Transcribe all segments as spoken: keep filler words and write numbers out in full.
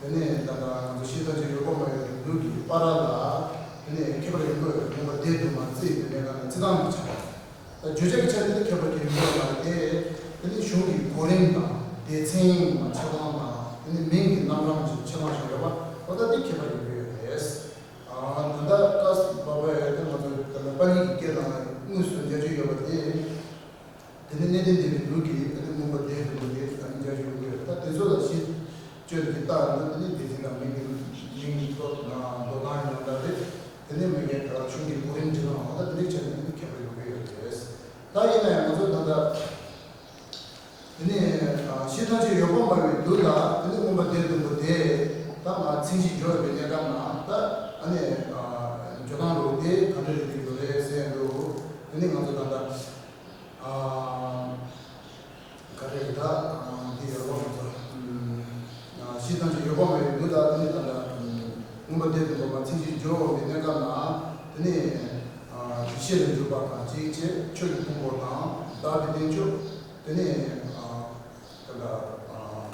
དེ་ནས་ད་ལྟ་ང་ཚོ་ཤེས་ལྡན་ཅན་ཡོད་པ་མ་ཡོད་པའི་ལུགས་ཀྱི་བར་ལ་དེ་ནས་ཁྱད་པར་ཡོད་དགོས། མངོན་པ་སྡེ་བདུན་མ་རྩིས་པའི་གནས་སྟངས་ལ་རྩི་སྟངས་ཀྱི་ཆ་ནས། ད་བརྗོད་བྱ་གི་ཆ་ནས་ཁྱད་པར་གྱི་ཡོད་པ་མ་སྟེ། དེ་ནས་གཞུང་གི་གོ་རིམ་དང་སྡེ་ཚན་མ་ཆགས་སྟངས་དང་། དེ་ནས་མིང་གི་རྣམ་གྲངས་ཀྱི་ཆགས་སྟངས་ཤིག་ཡོད་པ། འོ་ད་དེ་ཁྱད་པར་ཡོད་ཀྱི་ཡོད་རེད། ཨ། ད་ལྟ་ཀ་ས་བ་བས་ང་ཚོ་ད་ལྟ་པ་ཎི་གི་སྐད་ནང་ལ་དངོས་སུ་མཇལ་རྒྱུ་ཡོད་པ་དེ། དེ་ནས་གནས་བརྟན་སྡེ་པའི་ལུགས་ཀྱི་དེ་ནས་མངོན་པ་སྡེ་བདུན་པ་དེ་ད་ནི་མཇལ་རྒྱུ་ཡོད་ཀྱི་ཡོད། ད་དེ་ཚོ་ལ་གཞི་བཅོལ་གྱི་རྟགས་ནི་དེ་ནས་སྡེ་ཚན་དང་མིང་གི་མིང་གི་འདོགས་འདོགས་སྟངས་ཡིན་ན་འདྲ་རེད། དེ་ནས་མ་གཞི་གཞུང་གི་གོ་རིམ་འབྲི་སྟངས་འོ་ད་དེ་འདྲའི་ཆ་ནས་ནི་ཁྱད་པར་ཡོད་ཀྱི་ཡོད་རེད། ད་ཡིན་ན་ཡང་ང་ཚོ་ད་ལྟ་དེ་ནས་ཤེས་ལྡན་ཅན་ཡོད་པ་མ་ཡོད་པའི་ལུགས་ལ། དེ་ནས་མངོན་པ་སྡེ་བདུན་པོ་དེ་ད་མཚན་གཞི་སྦྱོར་བའི་གནས་སྐབས་ན་ད་ཨ་ནི་འཇོག་སྟངས་རོགས་དེ་ག་འདྲ་རེད་འདུག་ཡོད་རེད་ཟེར་ཡ་འདུག་དེ་ནས་ང་ཚོ་ད་ལྟ་ག་རེ་རེད། ད་འདི་ཡོད་པ་ང་ཚོ་ཤེས་ལྡན་ཅན་ཡོད་པ་མ་ཡོད་པའི་ལུགས་ལ། དེ་ནས་ད་ལྟ་མངོན་པ་སྡེ་བདུན་པོ་མ་མཚན་གཞི་སྦྱོར་བའི་གནས་སྐབས་ན། དེ་ནས་ཡིད་ཤེས་ལ་འཇུག་པ་དང་གཅིག་བྱས། ཆོས་ཀྱི་ཕུང་པོ་དང་བདག་གི་རྟེན་མཆོག་དེ་ནས་ད་ལྟ་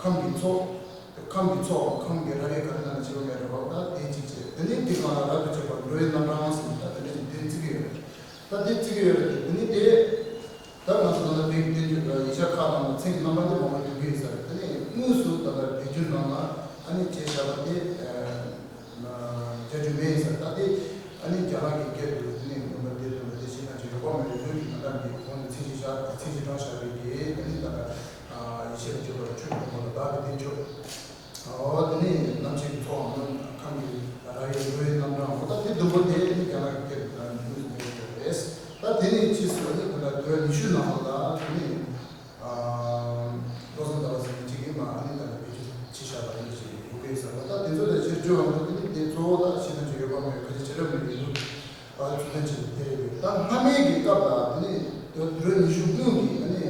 ཁམས་ཀྱི་ཚོགས། ཁམས་ཀྱི་ཚོགས་ཁམས་ཀྱི་རབ་དབྱེ་ག་རེ་ན་ནི་བྱེད་པ་མེད་རེད་བ། ད་དེ་གཅིག་བྱས། དེ་ནས་དེ་གང་ལ་རབ་ཏུ་བྱེད་པ་འགྲོ་བའི་རྣམ་གྲངས་ཟེར་ནས་ད་དེ་འདྲ་ཞིག་དེ་བརྩི་གི་ཡོད་རེད། ད་དེ་བརྩི་གི་ཡོད་རེད། དེ་ནས་དེ་ད་ང་ཚོ་ད་ལྟ་བོད་ཀྱི་བསྟན་བཅོས་ཡིག་ཆ་ཁག་ནང་ལ་མཚན་གྱི་རྣམ་གྲངས་དེ་མང་པོ་འདུག་གི་ཡོད་ས་རེད། དེ་ནས་དངོས་སུ་ད་ལྟ་བོད་བསྒྱུར་ནང་ལ་ཨ་ནི་བྱས་བཞག་པ་དེ། མཇལ་རྒྱུ་མེད་ཟེར། ད་དེ་ཨ་ནི་རྒྱ་ནག་གི་སྐད་དུ་དེ་ནས་མངོན་པ་སྡེ་བདུན་པ་དེ་ཤེས་ལྡན་ཅན་ཡོད་པ་མ་ཡོད་པའི་ལུགས་ཀྱི་ད་ལྟ་འདི་གོང་དུ་མཚན་གཞི་བཞག་མཚན་གཞི་དྲངས་བཞག་པའི་གི་ཨ་ནི་ད་ལྟ་ཡིད་ཤེས་ལ་འཇུག་པ་ཆོས་ཀྱི་ཕུང་པོ་དང་བདག་གི་རྟེན་མཆོག་འོ་དེ་ནས་རྣམ་ཤེས་ཀྱི་ཚོགས་ཁམས་ཀྱི་རབ་དབྱེ་འགྲོ་བའི་རྣམ་གྲངས། འོ་ད་དེ་བདུན་པོ་དེ་ཨ་ནི་རྒྱ་ནག་གི་སྐད་དུ་ད་ནི་དངོས་སུ་མེད་ཡོད་རེད། ད་དེ་ནས་ཕྱིས་སུ་ཨ་ནི་ད་ལྟ་དུས་རབས་ཉི་ཤུ་ནང་ལ་དེ་ནས། ཨ། བློ་བཟང་དར་བ་ཟེར་མཁན་གཅིག་གིས་མ་ཨ་ནི་ད་ལྟ་བེད་སྤྱོད་བྱས་བཞག་པ་ཡིན་ཞེས་ཡོད་པས་ཟེར་བ། ད་དེ་ཚོ་ལ་ཕྱིར་བཅོས་འོང་དུས་དེ་ནི་དེ་གཙོ་བོ་ད་ཤེས་ལྡན་ཅན་ཡོད་པ་མ་ཡོད་ག་ཅི་བྱེད་རབས་མི་རིགས་ལུགས་ཨ་ཚུལ་ལྡན་ཅན་དེ་རེད། ད་སྔ་མའི་གི་སྐབས་ལ་དེ་ནི་དུས་རབས་ཉི་ཤུ་སྔོན་གྱི་ཨ་ནི་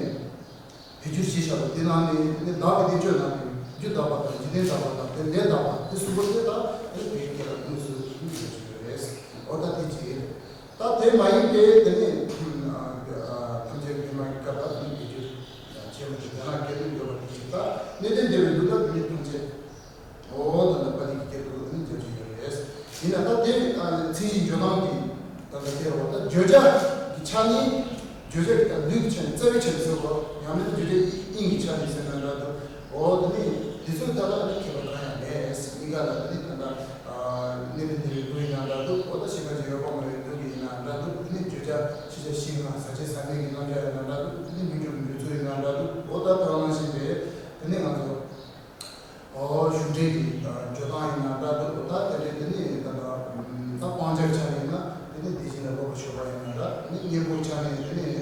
བེད་སྤྱོད་བྱས་བཞག་པ་དེ་ནང་ནས་དེ་ནི་བདག་གི་རྟེན་མཆོག་ནང་གི་རྒྱུ་བདག་པ་དང་འཇིག་རྟེན་བདག་པ་དང་དེ་ལས་བདག་པ་དེ་གསུམ་པོ་དེ་ད་ཨ་ནི་བོད་ཡིག་སྐད་ལ་དངོས་སུ་བསྒྱུར་བཞག་ཡོད་རེད། འོ་ད་དེ་གཅིག་རེད། ད་དེ་མ་ཡིན་པའི་དེ་ནི་ཐམས་ཅད་ཕྱི་མ་གི་སྐབས་ལ་དེ་ནི་བེད་སྤྱོད་བྱས་མ་ཐུབ་རྒྱ་ནག་སྐད་དུ་ཡོད་པ་དེ་ཞིག་ད་གནས་བརྟན་སྡེ་པའི་ལུགས་ལ་དེ་ནི་ཐམས་ཅད་འོ་ད་ལྟ་པ་ཎི་གི་སྐད་དུ་དེ་ནི་མཇལ་རྒྱུ་ཡོད་རེད། ཡིན་ན་ད་དེ་མཚན་གཞི་འཇོག་སྟངས་ཀྱི་ད་ལྟ་དེ་རེད་བ། ད་བརྗོད་བྱ་གི་ཆ་ནས་བརྗོད་བྱ་གི་ད་ལུས་ཀྱི་ཆ་ནས་རྩ་བའི་ཆ་ནས་ཟེར་བ། ཡང་མིན་ན་བརྗོད་བྱ་དབྱིངས་ཀྱི་ཆ་ནས་ཟེར་ན་འདྲ་འདུག་འོ་དེ་ནི་དེ་ཚོའི་ཐད་ལ་ནི་ཁྱད་པར་གང་ཡང་མེད། གཉིས་ཀ་ལ་དེ་ནི་ད་ལྟ། གནས་བརྟན་སྡེ་པའི་ལུགས་ཡིན་ན་འདྲ་འདུག་འོ་ད་ཤེས་ལྡན་ཅན་ཡོད་པ་མ་ཡོད་ལུགས་ཡིན་ན་འདྲ་འདུག་དེ་ནི་བརྗོད་བྱ་ཤེས་བྱ་ཤེས་ལྔ་ཟག་བཅས་ཟག་མེད་ཀྱི་རྣམ་གཞག་ཡིན་ན་འདྲ་འདུག་དེ་ནི་མི་འགྱུར་མི་འགྱུར་ཚུལ་ཡིན་ན་འདྲ་འདུག་འོ་ད་ད་ག་ནང་བཞིན་པའི་དེ་ནི་ང་ཚོ་ཨོ་གཞུང་འབྲེལ་གྱི་འཇོག་སྟངས་ཡིན་ན་འདྲ་འདུག་འོ་ད་དེ་འདྲའི་དེ་ནི་ད་ལྟ་ད་སྤང་བྱ་ཆ་ནས་ཡིན་ན་དེ་ནི་དེ་བཞིན་ལ་སློབ་པར་ཞུགས་པ་ཡིན་ན་འདྲ། དེ་ནི་གཉེན་པོའི་ཆ་ནས་དེ་ནི་ཡེ་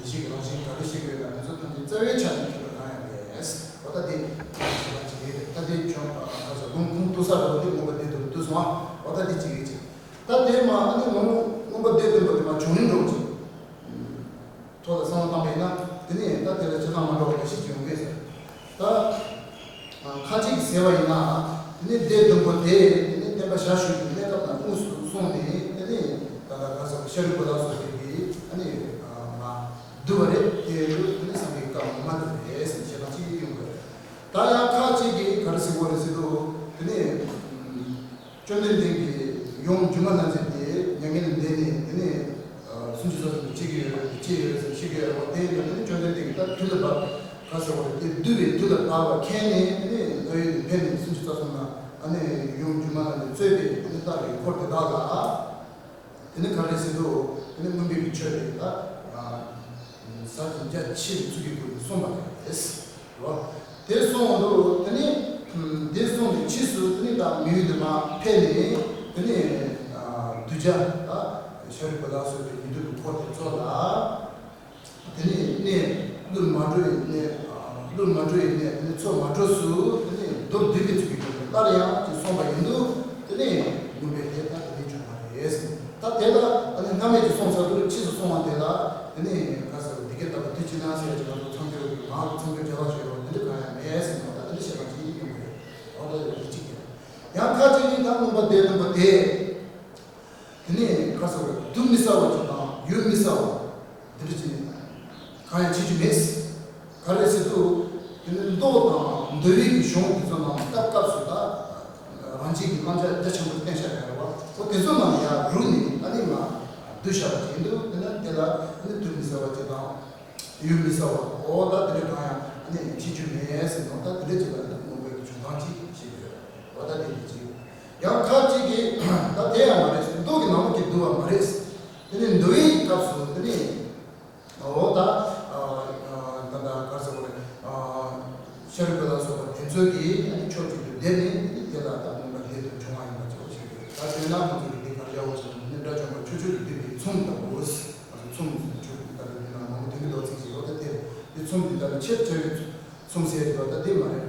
ཤེས་ཀྱི་རང་བཞིན་ག་རེ་ཤེས་དགོས་ན་དེ་ཚོ་ཐམས་ཅད་རྩ་བའི་ཆ་ནས་ཁྱད་པར་གང་ཡང་མེད། འོ་ད་དེ་ཞེས་པ་ཅིག་རེད། ད་དེ་བྱུང་ད་ལྟ་ལུང་ཁུངས་གཏུགས་ས་རེད་བ། དེ་མངོན་པ་སྡེ་བདུན་གཏུགས་སོང་ཨ། འོ་ད་དེ་ཅིག་རེད་ཅིག་ད་དེ་མ་ཨ་ནི་མངོན་མངོན་པ་སྡེ་བདུན་པ་དེ་མ་བྱུང་རིམ་འགྲོ་ཅིག་ཐོག་ལ་བསམ་བློ་བཏང་པ་ཡིན་ན་དེ་ནི་ད་དེ་ལ་ཇི་ལྟར་མ་འགྲོ་བ་འགའ་ཞིག་ཅིག་ཡོང་གི་ཟེར། ད་ཁ་ཅིག་གིས་ཟེར་བ་ཡིན་ན་དེ་ནི་སྡེ་བདུན་པོ་དེ་དེ་ནི་བསྟན་པ་ཞར་བཞུགས་ཀྱི་གནས་སྐབས་ན་དངོས་སུ་གསུངས་ནས་དེ་ནི་ད་ལྟ་ག་ཟེར་ཤཱ་རིའི་བུ་དང་སོགས་པའི་གིས་ཨ་ནི་མ། བསྡུ་བ་རེད། དེ་ཡོད་དུས་ནི་སངས་རྒྱས་ཀྱི་བཀའ་འོག་མ་དེ་རེད་ཟེར་ནས་བཤད་སྟངས་གཅིག་ཡོང་གི་རེད། ད་ཡང་ཁ་ཅིག་གིས་ག་རེ་ཟེར་གྱི་ཡོད་རེད་ཟེར་དུས་དེ་ནི་བཅོམ་ལྡན་འདས་ཀྱིས་ཡུམ་སྒྱུ་མ་ལྷ་མཛེས་དེ་མྱ་ངན་ལས་འདས་ནས་དེ་ནི་སུམ་ཅུ་རྩ་གསུམ་དུ་སྐྱེས་ཀྱི་ཡོད་རེད། སྐྱེས་ཡོད་རེད་ཟེར་བཤད་ཀྱི་ཡོད་རེད་བ། དེ་ཡིན་ན་དེ་ནི་བཅོམ་ལྡན་འདས་ཀྱིས་ད་དུས་ལ་བབ་ག་ཟེར་བ་རེད། དེ་བསྡུས་པའི་དུས་ལ་བབ་པ་མཁྱེན་ནས་དེ་ནི་སླར་ཡུལ་དུ་ཕེབས་ནས་སུམ་ཅུ་རྩ་གསུམ་ལ་ཨ་ནི་ཡུམ་སྒྱུ་མ་ལྷ་མཛེས་གཙོས་པའི་དེ་ནི་ལྟ་བའི་འཁོར་དེ་དག་ལ། དེ་ནི་ག་རེ་ཟེར་དུས་དེ་ནི་མུན་པའི་གི་ཆོས་དེ་ད་ཟབ་ཅིང་རྒྱ་ཆེ་བའི་ཚུལ་གྱི་སྒོ་ནས་གསུངས་པ་རེད་རོ། དེ་གསུངས་དུས་དེ་ནི་དེ་གསུངས་ནས་ཕྱིས་སུ་དེ་ནི་ད་མི་ཡུལ་དུ་མ་ཕེབས་ནས་དེ་ནི་གདུལ་བྱ་ད་ཤཱ་རིའི་བུ་དང་སོགས་པའི་ཉན་ཐོས་ཀྱི་འཁོར་དེ་ཚོ་ལ། དེ་ནས་གནས་བློ་མ་གྲོས་ཡི་གནས། བློ་མ་གྲོས་ཡི་གནས་དེ་ནས་ཚོགས་མ་གྲོས་སུ་དེ་ནས་མདོར་བསྡུས་པའི་ཚུལ་གྱིས་སླར་ཡང་ཅིག་གསུངས་པ་ཡིན་དུས་དེ་ནས་མུན་པའི་ལས་ད་དེ་ནས་བྱུང་བ་རེད། ད་དེ་ལ་ཨ་ནི་སྔ་མས་ཀྱི་གསུངས་ཚར་དུས་ཕྱིས་སུ་གསུངས་པ་དེ་ལ་དེ་ནས་ག་ཟེར་བ་འདི་སྐད་ལྟ་བུ་དུས་ཅི་ན་ཟེར་ཡ་ཅིག་ང་ཚོ་མཚམས་སྦྱོར་གྱི་ངག་གི་མཚམས་སྦྱོར་བྱ་བ་ཞིག་ཡོད་རེད། དེ་འདྲ་གང་ཡང་མེད་ཟེར་ནས་ད་དེ་འདྲ་བཤད་པ་ཅིག་ཡིན་དགོས་རེད། འོ་ད་ཡོད་རེད་གཅིག་དེ། ཡང་ཁ་ཅིག་ནི་ད་མངོན་པ་སྡེ་བདུན་པ་དེ། དེ་ནས་ག་ཟེར་བ་དུ་མི་ཟ་བ་ཅིག་དང་ཡུལ་མི་ཟ་བ་འདི་འདྲ་ཅིག་གང་ཡང་བྱེད་རྒྱུ་མེད། ག་རེ་ཟེར་དུས་དེ་ནི་མདོ་དང་མདོ་བའི་གི་གཞུང་དེ་ཚོ་ནང་སྐབས་སྐབས་སུ་ད་ རྒྱ་རྒྱ་ཆེན་པོ་བསྟན་བཞག་ཡོད་རེད་བ། འོ་དེ་ཚོ་ནང་ཡར་རུབ་ནས་ཨ་ནི་མར་བསྡུས་བཞག་པ་ཅིག་ཡིན་འདུག་དེ་ན་དེ་ལ་ཨ་ནི་དུ་མི་ཟ་བ་ཅིག་དང་། ཡུལ་མི་ཟ་བ། འོ་ད་དེ་འདྲ་གང་ཡང་ཨ་ནི་བྱེད་རྒྱུ་མེད་ཟེར་ནོ། ད་དེ་འདྲ་ཅིག་ལ་ཨ་ནི་མངོན་པའི་གི་འབྱུང་ཁུངས་ཅིག་བཤད་ཀྱི་ཡོད། འོ་ད་དེ་འདྲ་ཅིག་ཡང་ཁ་ཅིག་གིས་ད་དེ་ཡང་མ་རེད། མདོ་གི་ནང་ལོགས་ཀྱི་འདུལ་བ་མ་རེད། དེ་ནི་འདུལ་བའི་སྐབས་སུ་དེ་ནི། འོ་ད། ད་ད་ག་རེ་ཟེར་དགོས་རེད། ཤཱ་རིའི་བུ་དང་སོགས་པ་དེ་ཚོ་གིས་ཕྱོགས་གཅིག་ཏུ་བསྡད་ནས་དེ་ལ་ད་མངོན་པ་སླད་དུ་བྱུང་བ་ཡིན་པ་ཅིག་བྱེད་དགོས། ད་དེས་ན་ང་ཚོ་གི་འདི་གར་ཡག་པོ་བྱུང་ནི་དགྲ་བཅོམ་པ་ཆོས་སྤྱོད་ཀྱི་བསྡུས་པའི་ཚོམས་ལྟ་བུ། ང་ཚོ་ཚོམས་ཟེར་ཆོས་ཀྱི་ལྟ་བུ་འདི་ན་མང་པོ་དེ་འདྲ་འདུག་ཚིག་ཅིག་ཡོད། ད་དེ་དེ་ཚོམས་འདི་ལྟ་བུ་ཆེད་བཅའ་བའི་ཚོམས་ཟེར་གྱི་ཡོད། ད་དེ་མ་རེད།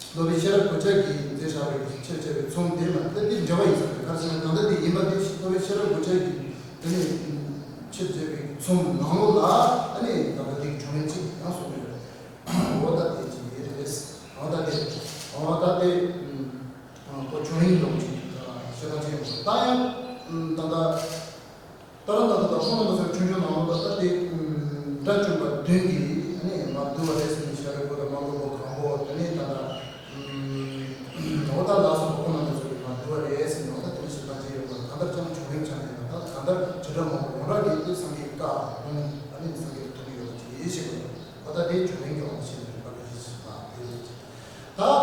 སློབ་དཔོན་ཤེས་རབ་གོ་ཆ་གིས་མཛད་བཞག་པའི་ཆེད་བྱ་བའི་ཚོམས་དེ་མ་དེ་དེ་འབྲེལ་བ་ཡིན་ས་རེད། ག་རེ་ཟེར་ན་ད་ལྟ་དེ་ཡིན་པ་དེ་སློབ་དཔོན་ཤེས་རབ་གོ་ཆ་གིས་དེ་ནས་ཆེད་བྱ་བའི་ཚོམས་ནང་ལོགས་ལ་ཨ་ནི་ད་ལྟ་དེ་གི་བྱུང་རིམ་གཅིག་ཡང་གསུངས་ཡོད་རེད། འོ་ད་དེ་གཅིག་ཡིན་རེད། འོ་ད་དེ་འོ་ད་དེ་ཁོ་བྱུང་རིམ་ལོག་ཅིག་བཤད་སྟངས་ཅིག་ཡོང་ད་ཡང་ད་ལྟ། ད་རུང་ད་ལྟ་ཁོང་རྣམ་པ་ཚོ་ཆུང་ཆུང་ནང་ལོགས་ལ་ད་ལྟ་དེ་དགྲ་བཅོམ་པ་བདུན་གྱིས་ཨ་ནི་མར་བསྡུ་བ་རེད་ཟེར་ནས་ཤཱ་རིའི་བུ་དང་མ་གོ་བོ་གང་པོ་དེ་ནས་ད་ལྟ་འོ་ད་ལ་སོགས་པ་ཁོང་རྣམ་པ་ཚོ་གིས་མར་བསྡུ་བ་རེད་ཟེར་ནས་འོ་ད་དེ་ནས་ཞིབ་ཕྲ་བྱས་ཡོད་པ་གང་ལྟར་ཀྱང་བྱུང་རིམ་ཆ་ནས་ད་ལྟ་གང་ལྟར་བྱེ་བྲག་སྨྲ་བ་ཡོངས་གྲགས་ཀྱིས་དེ་སངས་རྒྱས་བཀའ་དགོངས་ཨ་ནི་སངས་རྒྱས་ཐུགས་ཀྱི་ཡོད་པ་ཅིག་ཡིན་ཞེས་པ་འོ་ད་དེ་བྱུང་རིམ་གྱི་དབང་དུ་བྱས་ནས་རིམ་པ་ག་རེ་ཞིག་ད་དེ་རེད། ད།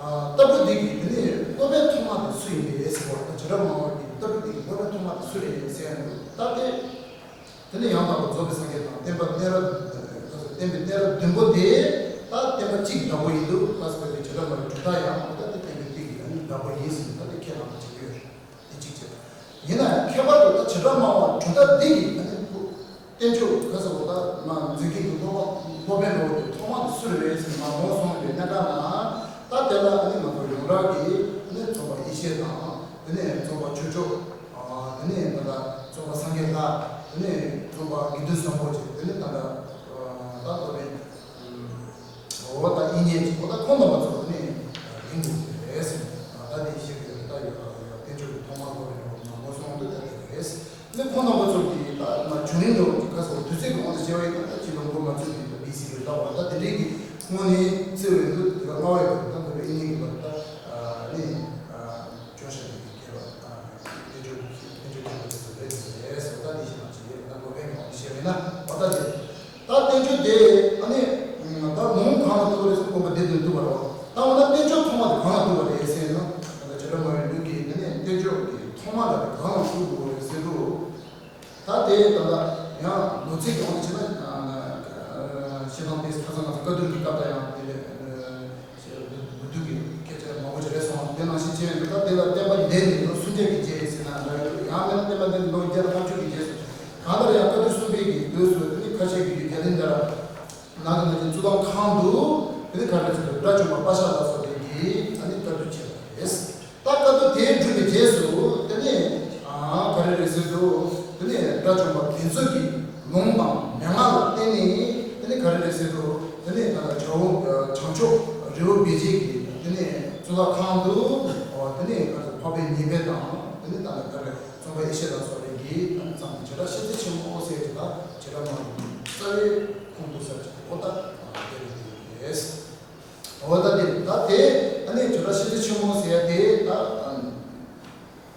ལྟ་བུ་འདི་གིས་དེ་ནས་སློབ་དཔོན་ཐོག་མ་དེ་སུ་ཡིན་པས་ཟེར་བ་དང་བྱེ་བྲག་སྨྲ་བ་གིས་ལྟ་བུ་འདི་གིས་སློབ་དཔོན་ཐོག་མ་དེ་སུ་རེད་ཟེར་ཡང་འདུག་ད་དེ། དེ་ནས་ཡང་དག་པར་རྫོགས་པའི་སངས་རྒྱས་དང་བསྟན་པ་བསྟན་རབས་བསྟན་པའི་བསྟན་རབས་བདུན་པོ་དེ་ད་བསྟན་པ་གཅིག་བདག་པོ་ཡིན་འདུག་ད་ཟེར་བའི་བྱེ་བྲག་སྨྲ་བའི་གྲུབ་མཐའ་ཡང་ད་དེ་བསྟན་པའི་གཅིག་གི་ཡང་བདག་པོ་ཡིན་ཟེར་ད་དེ་ཁས་བླངས་པ་བྱེད་ཀྱི་ཡོད། དེ་གཅིག་བྱས། ཡིན་ན་ཡང་ཁྱད་པར་དུ་ད་བྱེ་བྲག་སྨྲ་བ་གྲུབ་མཐའ་འདི་གི་ད་ནི་བསྟན་བཅོས་ག་ས་འོ་ད་མ་འཛིན་མཁན་གྱི་སློབ་མ་སློབ་དཔོན་འགྲོ་བའི་ཐོག་མ་དེ་སུ་རེད་ཟེར་ན་མ་ངོ་སོང་བའི་གནད་འགག་ན་ད་དེ་ལ་ཨ་ནི་ང་ཚོ་ཡོངས་གྲགས་ཀྱི་ཨ་ནི་རྩོམ་པ་ཡེ་ཤེས་དང་དེ་ནས་རྩོམ་པ་ཆོས་མཆོག་དེ་ནས་ད་ལྟ་རྩོམ་པ་སངས་རྒྱས་ལྷ། དེ་ནས་རྩོམ་པ་དགེ་འདུན་བཟང་པོ་བཅས་དེ་ནས་ད་ལྟ་ད་སློབ་དཔོན། འོ་ད་ཡིན་ཉེན་གྱི་འོ་ད་ཁོང་རྣམ་པ་ཚོ་ནི་ཡིན་དགོས་ཀྱི་རེད། ད་དེ་ཤེས་ཀྱི་རེད། ད་ཡོད་ཡོད་དཔེ་ཆོས་ཀྱི་ཐོག་མར་ལོ་རེ་རེ་མ་ངོ་སོང་དུས་ད་དེ་རེད། ནི་ཁོང་རྣམ་པ་ཚོ་གིས་ད་མ་བྱུང་རིམ་འགྲོ་གི་ག་སོགས་དུས་ཚོད་ཀྱི་དབང་དུ་བྱས་པ་ཡིན་ན་ད་ཅི་ལོ་འགོ་མ་ཚུད་པའི་ད་བི་སི་རེད། ད་བར་ད་དེ་འདྲས་ཀྱི་སྔོན་ནས་བརྩི་བའི་འདུག་དེ་ག་སྔ་བའི་འདུག་ད་འདི་པའི་ཡིན་ཉེན་གྱི་བར་ད་ནི་བྱུང་ཤག་དེ་གི་ཁྱད་པར་དཔེ་ཆོས་དཔེ་ཆོས་ཁྱད་པར་དེ་ཚོ་རེད་དེ་རེད་ཟེར། ད་དེ་ཤེས་མ་བྱེད་ཡས་ད་ལོ་རེ་ངོ་ཤེས་པས་ན་འོ་ད་དེ། ད་བསྟན་བཅོས་དེ་ཨ་ནི་ད་ལུང་གང་ལ་ཐུག་པ་རེད་ཟེར་དགོངས་པ་འདི་དོན་ཐུག་པ་རེད། ད་འོ་ན་བསྟན་བཅོས་ཐོག་མ་དེ་གང་ལ་ཐུག་པ་རེད་ཟེར་ན། ད་ལྟ་བྱེ་བྲག་སྨྲ་བའི་ལུགས་ཀྱི་ནི་ནས་བསྟན་བཅོས་ཀྱི་ཐོག་མ་ལ་དེ་གང་ལ་ཐུག་དགོས་རེད་ཟེར་དུས། ད་དེ་ད་ལྟ་ཡང་ལོ་ཚིགས་ཀྱི་དབང་དུ་བྱས་ན་བཤད་སྟངས་དེ་ཁ་སང་ང་ཚོ་བཀའ་བསྡུར་གྱི་སྐབས་དང་ཡང་དེ་ལས། མུ་མཐུད་ཀྱི་སྐད་ཆ་མང་པོ་ཅིག་རེད་སོང་། དེ་ནང་བཞིན་བྱས་ཡོད་ད་དེ་ལ་བསྟན་པ་འདི་ནི་ལོ་སུམ་བརྒྱ་གི་རྗེས་ཟེར་ན་འདྲ་ཡོད། ཡང་མིན་ན་བསྟན་པ་འདི་ནི་ལོ་བརྒྱ་དང་ལྔ་བཅུ་གི་རྗེས་སུ་གང་ལྟར་ཡང་བཀའ་བསྡུ་གསུམ་པའི་གི་དུས་སུ་དེ་ནི་ཁ་ཤས་ཀྱིས་རྒྱ་གླིང་དར་ནང་གི་ནང་བཞིན་གཙུག་ལག་ཁང་དུ་དེ་ནི་ག་རེ་ཟེར་དགྲ་བཅོམ་པ་པ་ཤ་ལ་སོགས་པའི་གི་ཨ་ནི་བཀའ་བསྡུ་བྱས་པ་རེད། ད་བཀའ་བསྡུ་དེ་གྲུབ་པའི་རྗེས་སུ་དེ་ནི་ག་རེ་རེད་ཟེར་དུས་དེ་ནི་དགྲ་བཅོམ་པ་དེ་ཚོ་གི་ལུང་དང་མན་ངག་ལ་བརྟེན་ནས་དེ་ནི་ག་རེ་རེད་ཟེར་དུས་དེ་ནི་ད་ལྟ་བྱ་བོ་བྱང་ཆུབ་རི་བོ་བི་ཇི་གི་དེ་ནི་གཙུག་ལག་ཁང་དུ་དེ་ནི་ག་ཚོད་འཕགས་པའི་ཉེ་སྦས་དང་དེ་ནི་ད་ལྟ་ག་རེ་རྩོམ་པ་ཡེ་ཤེས་ལ་སོགས་པའི་གི་ད་ནི་ཚང་གི་བྱེ་བྲག་ཤེས་ཚད་ཆེན་མོ་ཟེར་གྱི་ད་བྱེ་བྲག་སྨྲ་བའི་རྩ་བའི་ཁུངས་གཏུགས་ས་ཅིག་འོ་ད་དེ་རེད། འོ་ད་དེ་ད་དེ་ཨ་ནི་བྱེ་བྲག་ཤེས་ཚད་ཆེན་མོ་ཟེར་ཡ་དེ་ད་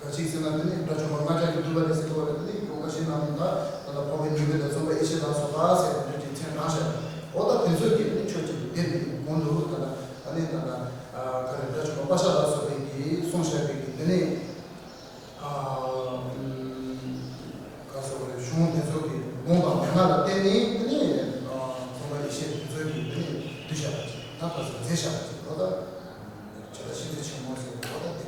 ག་ཅིག་ཟེར་ན་དེ་ནི་དགྲ་བཅོམ་པ་ལྔ་བརྒྱ་གི་བསྡུས་པ་རེད་ཟེར་གི་བ་རེད། དེ་ནི་ཡོ་ག་ཤེས་ནང་ད་ད་ལྟ་འཕགས་པའི་ཉེ་སྦས་དང་རྩོམ་པ་ཡེ་ཤེས་ལ་སོགས་པ་ཟེར་བ་འདི་ཀྱི་མཚན་བགྲངས་བཞག་འོ་ད་དེ་ཚོ་གི་ནི་ཆོས་ཀྱི་སྡེ་འདི་གོང་དུ་ད་ལྟ་ཨ་ནི་ད་ལྟ་ག་རེ་དགྲ་བཅོམ་པ་པ་ཤ་ལ་སོགས་པའི་གིས་གསུངས་བཞག་པའི་གི་དེ་ནི། ཨ། ཨ། ག་ཟེར་བ་རེད། གཞུང་དེ་ཚོ་གི་དགོངས་དང་མན་ངག་ལ་བརྟེན་ནས་དེ་ནས་རྩོམ་པ་ཡེ་ཤེས་དེ་ཚོ་གིས་དེ་ནས་བསྡུས་བཞག་པ་ཅིག་ད་ག་ཟེར་མཛད་བཞག་པ་ཅིག་འོ་ད་བྱེ་བྲག་ཤེས་ཚད་ཆེན་མོ་ཟེར་འོ་ད་དེ་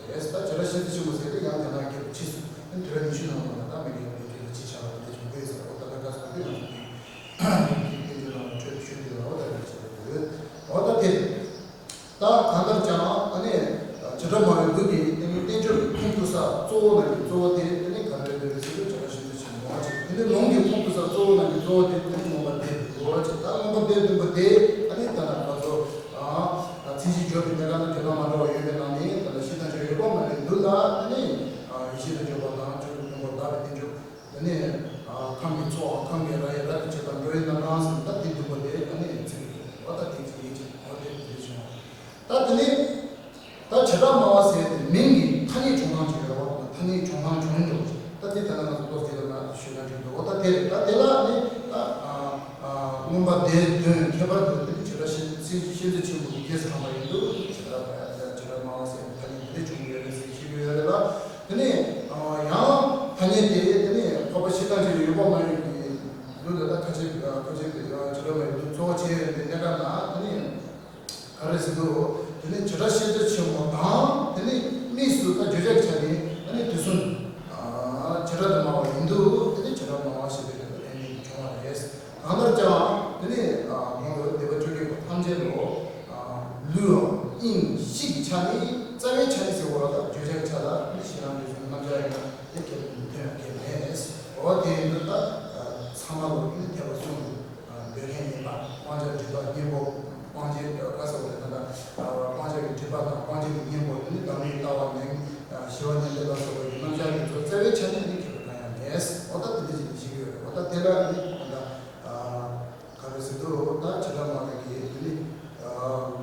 རེད། ད་བྱེ་བྲག་ཤེས་ཚད་ཆེན་མོ་ཟེར་དེ་ཡང་དེ་ན་རྒྱལ་པོ་ཕྱིས་སུ་དེ་དུས་རབས་ཉི་ཤུ་ནང་ལོགས་ལ་ད་མི་རྒན་པའི་དུས་ལ་ཅི་བྱ་བ་དེ་བྱུང་དགོས་ཟེར་འོ་ད་ད་ག་ཟེར་དུས་ང་ཚོ་གི་དཔེ་མཛོད་ནང་ལ་འཕྲོས་ཤོད་དུས་ལ་འོ་ད་རེད་ཟེར་དགོས་འོ་ད་དེ་རེད། ད་གང་ལྟར་ཀྱང་ཨ་ནི་བྱེ་བྲག་སྨྲ་བའི་ལུགས་ཀྱི་དེ་ནི་བསྟན་བཅོས་ཀྱི་ཁུངས་གཏུགས་ས་གཙོ་བོ་ནང་གི་གཙོ་བོ་དེ་དེ་ནི་ག་རེ་རེད་ཟེར་དུས་བྱེ་བྲག་ཤེས་ཚད་ཆེན་མོ་ཅིག་དེ་ནི་ལུང་གི་ཁུངས་གཏུགས་ས་གཙོ་བོ་ནང་གི་གཙོ་བོ་དེ་དེ་ནི་མངོན་པ་སྡེ་བདུན་པོ་ཅིག་ད་མངོན་པ་སྡེ་བདུན་པོ་དེ་ཨ་ནི་ད་ལྟ་ང་ཚོ་མཚན་གཞི་སྦྱོར་བའི་གནད་འགག་ན་འགྲེལ་པ་མ་འདྲ་བ་ཡོད་པའི་ནང་ནས་ད་ལྟ་གཞི་དང་ཆོས་ཡོད་པ་མ་རེད་འདུག་ལ་དེ་ནི་ཡེ་ཤེས་དང་སྦྱོར་བ་དང་ཆོས་ཀྱི་ཕུང་པོ་དག་པའི་བསྟན་བཅོས། དེ་ནས་ཁམས་ཀྱི་ཚོགས་ཁམས་ཀྱི་ར་ཡི་ར་གི་བྱེད་དང་འགྲོ་བའི་རྣམ་གྲངས་ཟེར་ད་དེ་བདུན་པོ་དེ་ཨ་ནི་ཚིག་གི་འོ་ད་དེ་ཚིག་ཡིན་ཅིག་འོ་དེ་དེ་བྱུང་བ་ད་དེ་ནས་ད་བྱེ་བྲག་སྨྲ་བ་ཟེར་དེ་མིང་གི་ ཐ་སྙད་བྱུང་སྟངས་ཅིག་ཡོད་རེད་བ། ཐ་སྙད་བྱུང་སྟངས་བྱུང་འགྲོ་བ་ཅིག་ད་དེ་ད་ལྟ་ང་ཚོ་ཏོག་ཙམ་ལ་ང་ཚོ་ཤོད་ན་འགྲིག་འདུག་འོ་ད་དེ་རེད། ད་དེ་ལ་ནི་ད་ཨ་ཨ་མངོན་པ་སྡེ་བདུན་ཁྱད་པར་དུ་དེ་ནི་བྱེ་བྲག་ཤེས་ཤེས་ཤེས་འཛིན་ཆེན་པོ་གི་རྗེས་སུ་འབྲངས་པ་ཡིན་དུས་བྱེ་བྲག་བྱེ་བྲག་སྨྲ་བ་ཟེར་ཐ་སྙད་དེ་འདྲ་བྱུང་ཡོད་རེད་ཟེར་ཤེས་ཀྱི་ཡོད་རེད་ལ། དེ་ནི་ཡང་ཐ་སྙད་དེ་དེ་ནི་འཕགས་པ་ཤེས་སྟངས་ཀྱི་ཡོད་པ་མ་ཡིན་གྱི་ལུགས་ལ་ད་ཁ་ཆེ་ཁ་ཆེ་བྱེ་བྲག་སྨྲ་བའི་ལུགས་གཙོ་བོ་བྱས་ཡོད་པའི་གནས་སྐབས་ན་དེ་ནི། ག་རེ་ཟེར་དུས། དེ་ནི་བྱེ་བྲག་ཤེས་བྱ་ཆེན་མོ་དང་དེ་ནི་དམིགས་སུ་ད་བརྗོད་བྱ་གི་ཆ་ནས་ཨ་ནི་དུས་གསུམ་བྱེ་བྲག་ཏུ་སྨྲ་བ་ཡིན་དུས་དེ་ནི་བྱེ་བྲག་སྨྲ་བ་ཞེས་པའི་ལན་ནི་བྱུང་བ་རེད། གང་ལྟར་ཀྱང་དེ་ནི་གོང་དུ་སྡེ་པ་བཅོ་བརྒྱད་པོ་ཐམས་ཅད་ལོ། ལུས་དབྱིངས་གཤིས་ཀྱི་ཆ་ནས་རྩ་བའི་ཆ་ནས་ཟེར་བ་ལ་ད་བརྗོད་བྱ་གི་ཆ་ལ་ནི་ཤེས་རབ་འདོད་གསུམ་རྣམ་གཞག་ཡིན་ན་དེ་ཁྱད་དུ་མི་ཐོན་ཡང་ཁྱད་མེད། འོ་དེ་ཡིན་དུས་ད་ཚང་མ་ལོ་ནི་ཐེག་པ་གསུམ། འདོད་མཁན་ཡིན་པ། སྤང་བྱ་སྒྲིབ་པ་གཉེན་པོ། སྤང་བྱའི་ག་ཟེར་བ་རེད་ད་ལྟ། སྤང་བྱ་གི་སྒྲིབ་པ་དང་སྤང་བྱ་གི་གཉེན་པོ་དེ་ནི་བདག་མེད་ལྟ་བ་ནི། ཞི་བ་ཉམས་ལེན་ལ་སོགས་པའི་རྣམ་གཞག་གི་ཚོ་རྩ་བའི་ཆ་ནས་ནི་ཁྱད་པར་གང་ཡང་མེད། འོ་ད་དེ་འདྲ་ཞིག་ནི་ཤེས་ཀྱི་ཡོད་རེད། འོ་ད་དེ་ལ་ནི་ད་ལྟ་ག་རེ་ཟེར་དུས་ད་བྱེ་བྲག་སྨྲ་བའི་གི་དེ་ནི་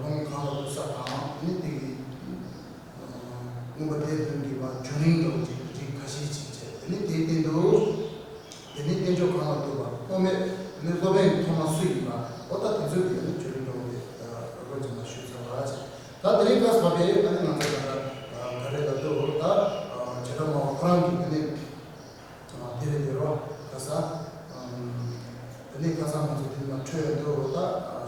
ལུང་གང་ལ་ལུགས་ས་དང་དེ་ནི་དེ་གི་མངོན་པ་སྡེ་བདུན་གྱི་བར་བྱུང་རིམ་འདྲ་བོ་ཅིག་རིགས་ཁ་ཤས་ཅིག་བྱས་དེ་ནི་དེའི་སྟེང་དུ། དེ་ནས་བསྟན་བཅོས་གང་ལ་ཐུག་པ་སློབ་མའི་དེ་ནས་སློབ་དཔོན་གྱི་ཐོག་མ་སུ་ཡིན་པ་འོ་ད་དེ་ཚོའི་དེ་ནས་བརྗོད་རིམ་འདྲ་བོ་དེ་རོ་ཅིག་མ་ཞུས་ཚར་བ་ཅིག་ད་དེ་རིང་ཁ་སང་བས་ཨ་ནི་ང་ཚོ་ད་ལྟ་ག་རེ་ལ་འདུག་ད་བྱེ་བྲག་སྨྲ་བ་ཁོ་རང་གི་དེ་ནས་དེ་རེད་དེ་རོ་ཁ་སང་དེ་ནས་ཁ་སང་ང་ཚོ་དེ་ནས་མ་འཕྲོས་འདུག་ད་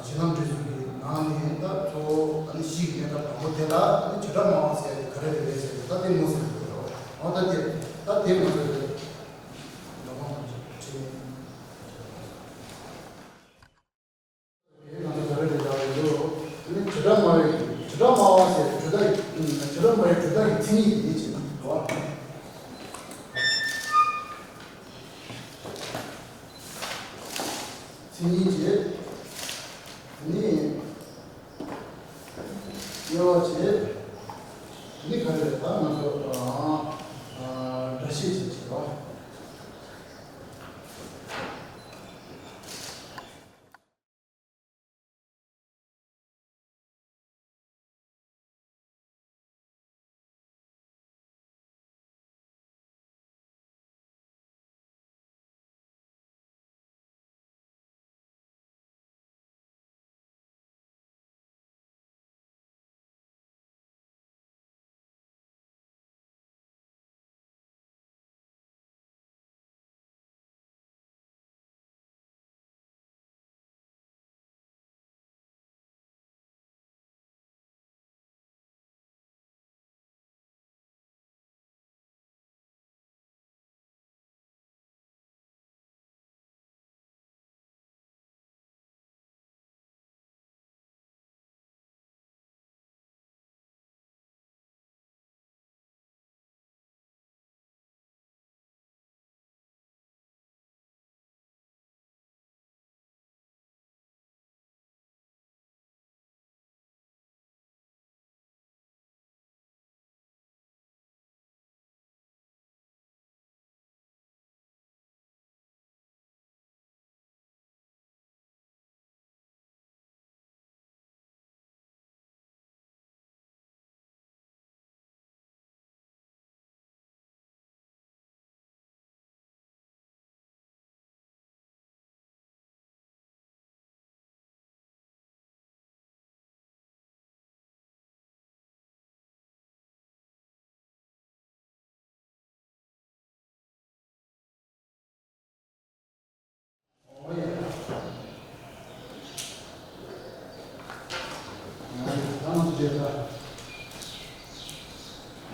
གཞི་ལམ་འབྲས་གསུམ་གྱི་ནང་ནས་ད་གཙོ་བོ་ཨ་ནི་གཤིས་ཀྱི་གནས་སྐབས་དང་པོ་དེ་ལ་ཨ་ནི་བྱེ་བྲག་སྨྲ་བ་ཟེར་ཡ་དེ་ག་རེ་རེད་རེད་ཟེར་ཏེ་ད་དེ་ངོ་ཟེར་དགོས་རོ། འོ་ད་དེ་ད་དེ་ང་ཚོ་དེ། བྱེ་བྲག་སྨྲ་བའི་གྲུབ་མཐའ་ཡི་མཚན་ཉིད་ཡིན་ཅེས་པ། མཚན་ཉིད་ཀྱི་ནི། དབྱེ་བ་བྱས། འདི་ག་རེ་རེད་ད་ང་ཚོ་སྒྲ་ཤེས་བྱེད་བྱེད་པ། ཨོ་ཡ། ད་ང་ཚོ་དེ་ལ།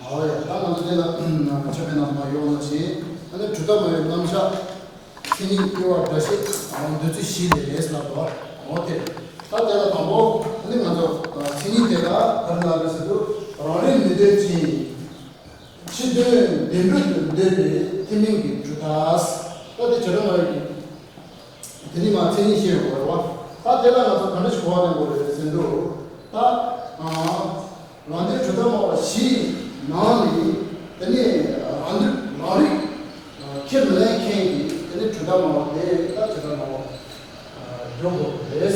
ཨོ་ཡ། ད་ང་ཚོ་དེ་ལ་ཆོས་པའི་རྣམ་ཐར་ཡོང་ལ་ཞེས། ཨ་ནི་གྲུབ་མཐའ་སྨྲ་བའི་རྣམ་གཞག་མཚན་ཉིད་དབྱེ་བ་སྒྲ་ཤེས་འདོད་ཚུལ་བཞི་ལས་རེད་ལབ་འདུག་འོ་དེ། ད་དེ་ལ་དང་པོ་ཨ་ནི་ང་ཚོ་མཚན་ཉིད་དེ་ལ་ག་རེ་ལབ་རེད་ཟེར་དུས་རང་རིག་མི་འདོད་ཅིང་། ཕྱི་དོན་བདེན་གྲུབ་ཏུ་འདོད་པའི་ཐེག་དམན་གྱི་གྲུབ་མཐའ། ད་དེ་བྱེ་བྲག་སྨྲ་བའི་གི། དེ་ནི་མ་མཚན་ཉིད་བཤད་ཡོང་བ་རེད་བ། ད་དེ་ལ་ང་ཚོ་ག་འདྲ་ཞིག་གོ་བ་ལེན་དགོས་རེད་ཟེར་དུས། ད། རང་དོན་གྲུབ་མཐའ་སྨྲ་བ་བཞིའི་ནང་ནས་དེ་ནི་རང་དོན་རང་རིག་ཁས་མི་ལེན་མཁན་གྱི་དེ་ནི་གྲུབ་མཐའ་སྨྲ་བ་དེ་ད་བྱེ་བྲག་སྨྲ་བ། འཇོག་དགོས་རེད་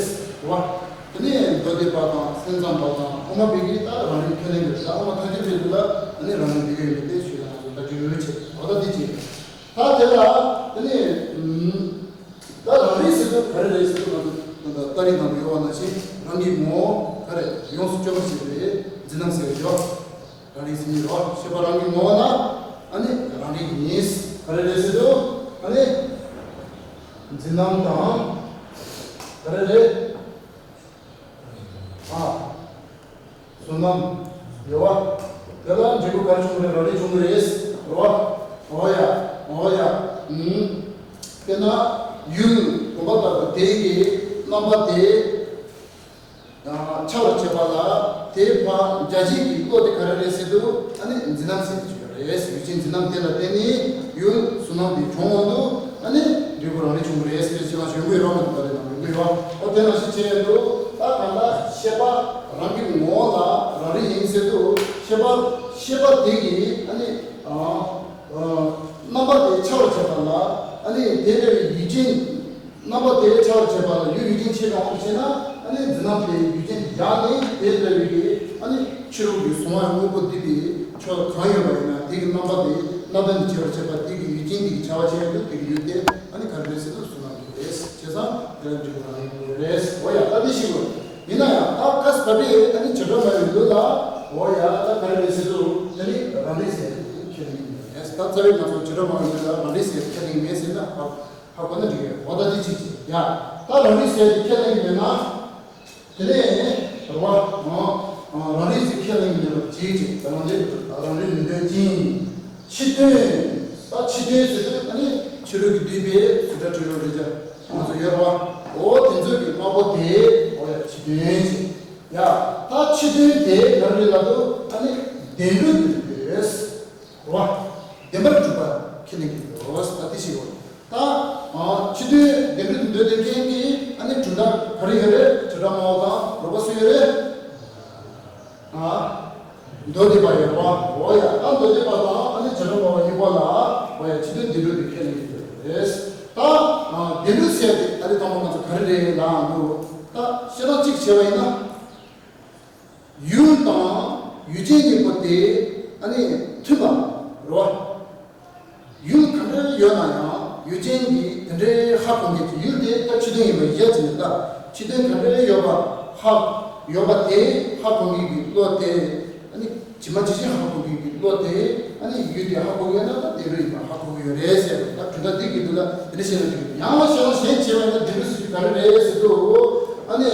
བ། དེ་ནས་མདོ་སྡེ་པ་དང་སེམས་ཙམ་པ་དང་དབུ་མ་པའི་གི་ད་རང་རིག་ཁས་ལེན་དགོས་ད་དབུ་མ་ཐལ་འགྱུར་བའི་དུས་ལ་ ཨ་ནི་རང་ཉིད་འདི་ག་ཡོད་པའི་ཆོས་ལ་ང་ཚོ་ལྟ་རྒྱུ་ཡོད་ཆེ་བ་ད་འདི་ཅི། ད་དེ་ལ་དེ་ནི་ད་རང་རིག་ཟེར་དུས་ག་རེ་རེད་ཟེར་དུས་ང་ཚོ་ད་ལྟ་རིག་ནང་དུ་ཡོད་པ་ནང་བཞིན་རང་གི་ངོ་བོ་ག་རེ་ཡོངས་སུ་གཅོད་པར་བྱེད་པའི་འཛིན་རྣམ་ཟེར་བའི་ཡོད། རང་རིག་ཟེར་ནི་རོ། ཤེས་པ་རང་གི་ངོ་བོ་ལ་ཨ་ནི་རང་རིག་ཡིན། ག་རེ་རེད་ཟེར་དུས་ཨ་ནི་འཛིན་རྣམ་དང་ག་རེ་རེད། ཨ། བསོད་ནམས་ཡོད་པ། དེ་ལ་འབྲས་བུ་ག་རེ་བྱུང་གི་རེད། རང་རིག་བྱུང་གི་རེད། རེད་བ། འོ་ཡ། འོ་ཡ། ཨུམ། དཔེར་ན་ཡུལ་བུམ་པ་ལྟ་བུ་དེ་གི་རྣམ་པ་དེ། ཡང་འཆར་བར་བྱེད་པ་ལ་དེའི་ཕར་འཇའ་བྱེད་ཀྱི་བློ་དེ་ག་རེ་རེད་ཟེར་དུས་ཨ་ནི་འཛིན་རྣམ་ཟེར་གྱི་ཡོད་རེད། ཡུལ་ཅན་འཛིན་རྣམ་དེ་ལ་བརྟེན་ནས་ཡུལ་བསོད་ནམས་དེ་བྱུང་འོང་དུས་ཨ་ནི་འབྲས་བུ་རང་རིག་བྱུང་གི་རེད་ཟེར་ཅེས་ལ་ཞུ་གི་ཡོད་རེད་མ་གཏོགས་ད་རེས་ནང་ཡོང་གི་ཡོད། ཨོ་དེ་ནང་བཞིན་བྱས་ཡོད་དུས་ད་གང་ལྟར་ཤེས་པ་རང་གི་ངོ་བོ་ལ་རང་རིག་ཡིན་ཟེར་དུས་ཤེས་པ་ཤེས་པ་དེ་གིས་ཨ་ནི་ཨ་ཨ་རྣམ་པ་དེ་འཆར་བར་བྱེད་པ་ལ་ཨ་ནི་དེ་འདྲ་བའི་ཡུལ་ཅན། རྣམ་པ་དེ་འཆར་བར་བྱེད་པ་ལ་ཡུལ་ཡུལ་ཅན་ཕྱེ་བའམ་ཕྱེ་ན་ཨ་ནི་འཛིན་རྣམ་དེ་ཡུལ་ཅན་དེ་ཡང་ནི་དེ་ལྟ་བུའི་གི་ཨ་ནི་ཕྱི་རོལ་གྱི་གཟུང་བ་དངོས་པོ་འདི་དེ་ཕྱོགས་གང་ཡོད་པ་ཡིན་ན་དེ་གི་རྣམ་པ་དེ་རྣམ་པ་འདི་འཆར་བར་བྱེད་པ་དེ་གི་ཡུལ་ཅན་དེ་གི་བྱ་བ་བྱེད་ཡོད་དེ་གི་ཡུལ་དེ་ཨ་ནི་ག་རེ་རེད་ཟེར་ན་བསོད་ནམས་ཀྱི་རེད། བྱས་ཙང་དེ་ལ་འབྲས་བུ་རང་ཡིན་དགོས་རེད། འོ་ཡ་ད་འདི་ཞིག་གོ། ཡིན་ན་ཡང་ད་ཁ་ས་ད་བི་ཨ་ནི་བྱེ་བྲག་སྨྲ་བའི་ལུགས་ལ་འོ་ཡ་ད་ག་རེ་རེད་ཟེར་དུས་ཨ་ནི་རང་རིག་ཟེར་དེ་ཁས་ལེན་གྱི་མེད། ད་རྩ་བའི་ང་ཚོ་བྱེ་བྲག་སྨྲ་བའི་ལུགས་ལ་རང་རིག་ཟེར་ཁས་ལེན་གྱི་མེད་ཟེར་ན་ཧ། ཧ་གོ་ན་འགྲིག་གི་རེད། འོ་ད་འདི་གཅིག་བྱས་ཡ། ད་རང་རིག་ཟེར་དེ་ཁས་ལེན་གྱི་མེད་ན། དེ་ནས་རེད་བ། རང་རིག་ཟེར་ཁས་ལེན་གྱི་མེད་པ་གཅིག་བྱས་ད་རང་རིག་རང་རིག་མི་འདོད་ཅིང་། ཕྱི་དོན། ད་ཕྱི་དོན་ཟེར་དུས་ཨ་ནི་ཕྱི་རོལ་གྱི་འདུས་པའི་བཟོ་གྲྭ་འཕྲུལ་རོལ་རེད་ཅག་ང་ཚོ་ཡོད་རེད་བ། འོ་དེ་ཚོ་གི་དམར་པོ་དེ་འོ་ཡ་ཕྱི་དོན་བྱས། ཡ། ད་ཕྱི་དོན་དེ་ག་རེ་རེད་ལབ་དུས་ཨ་ནི་བདེན་གྲུབ་ཏུ་འདོད། རེད་བ། བདེན་པར་གྲུབ་པ་ཁས་ལེན་གྱི་ཡོད། ད་དེ་ཞིག་ཡོད། ད་ཕྱི་དོན་བདེན་པར་འདོད་དེ་མཁན་གྱི་ཨ་ནི་གྲུབ་མཐའ་ག་རེ་ཡོད་རེད། བྱེ་བྲག་སྨྲ་བ་དང་རོགས་པ་སུ་ཡོད་རེད། ཨ། མདོ་སྡེ་པ་ཡོད་པ། འོ་ཡ། ད་མདོ་སྡེ་པ་དང་ཨ་ནི་བྱེ་བྲག་སྨྲ་བ་གཉིས་པོ་ལ་འོ་ཡ་ཕྱི་དོན་བདེན་གྲུབ་དེ་ཁས་ལེན་གྱི་ཡོད་རེད། ད་བདེན་གྲུབ་ཟེར་དེ་ཨ་ནི་དང་པོ་ང་ཚོ་ག་རེ་རེད་ལབ་འདུག་ད་བཤད་སྟངས་གཅིག་བྱས་པ་ཡིན་ན། ཡུལ་དང་ཡུལ་ཅན་གཉིས་པོ་དེ་ཨ་ནི་མཐུན་པ་རེད་བ། ཡུལ་ག་འདྲ་ཡོད་ན་ཡང་ཡུལ་ཅན་གྱིས་དེ་འདྲའི་ཧ་གོ་མཁན་གྱི་ཡུལ་དེ་ད་ཕྱི་དོན་ཡིན་པ་གཞི་ཅན་ད་ཕྱི་དོན་ག་འདྲ་ཡོད་པ་ཧ་ཡོད་པ་དེ་ཧ་གོ་མཁན་གྱི་བློ་དེ་ཨ་ནི་ཇི་མ་ཇི་བཞིན་ཧ་གོ་མཁན་གྱི་བློ་དེ་ཨ་ནི་ཡུལ་དེ་ཧ་གོ་ཡོད་ན་ད་བདེན་གྲུབ་ཡིན་པ་ཧ་གོ་གི་ཡོད་རེད་ཟེར་བ་ད་གྲུབ་མཐའ་འདི་གི་འདུག་ལ་དེ་འདྲ་བཤད་ན་འགྲིག་ཡང་བཤད་ན་གཞན་བྱས་པ་ཡིན་ན་བདེན་གྲུབ་ཟེར་རྒྱུ་ག་རེ་རེད་ཟེར་དུས་ཨ་ནི་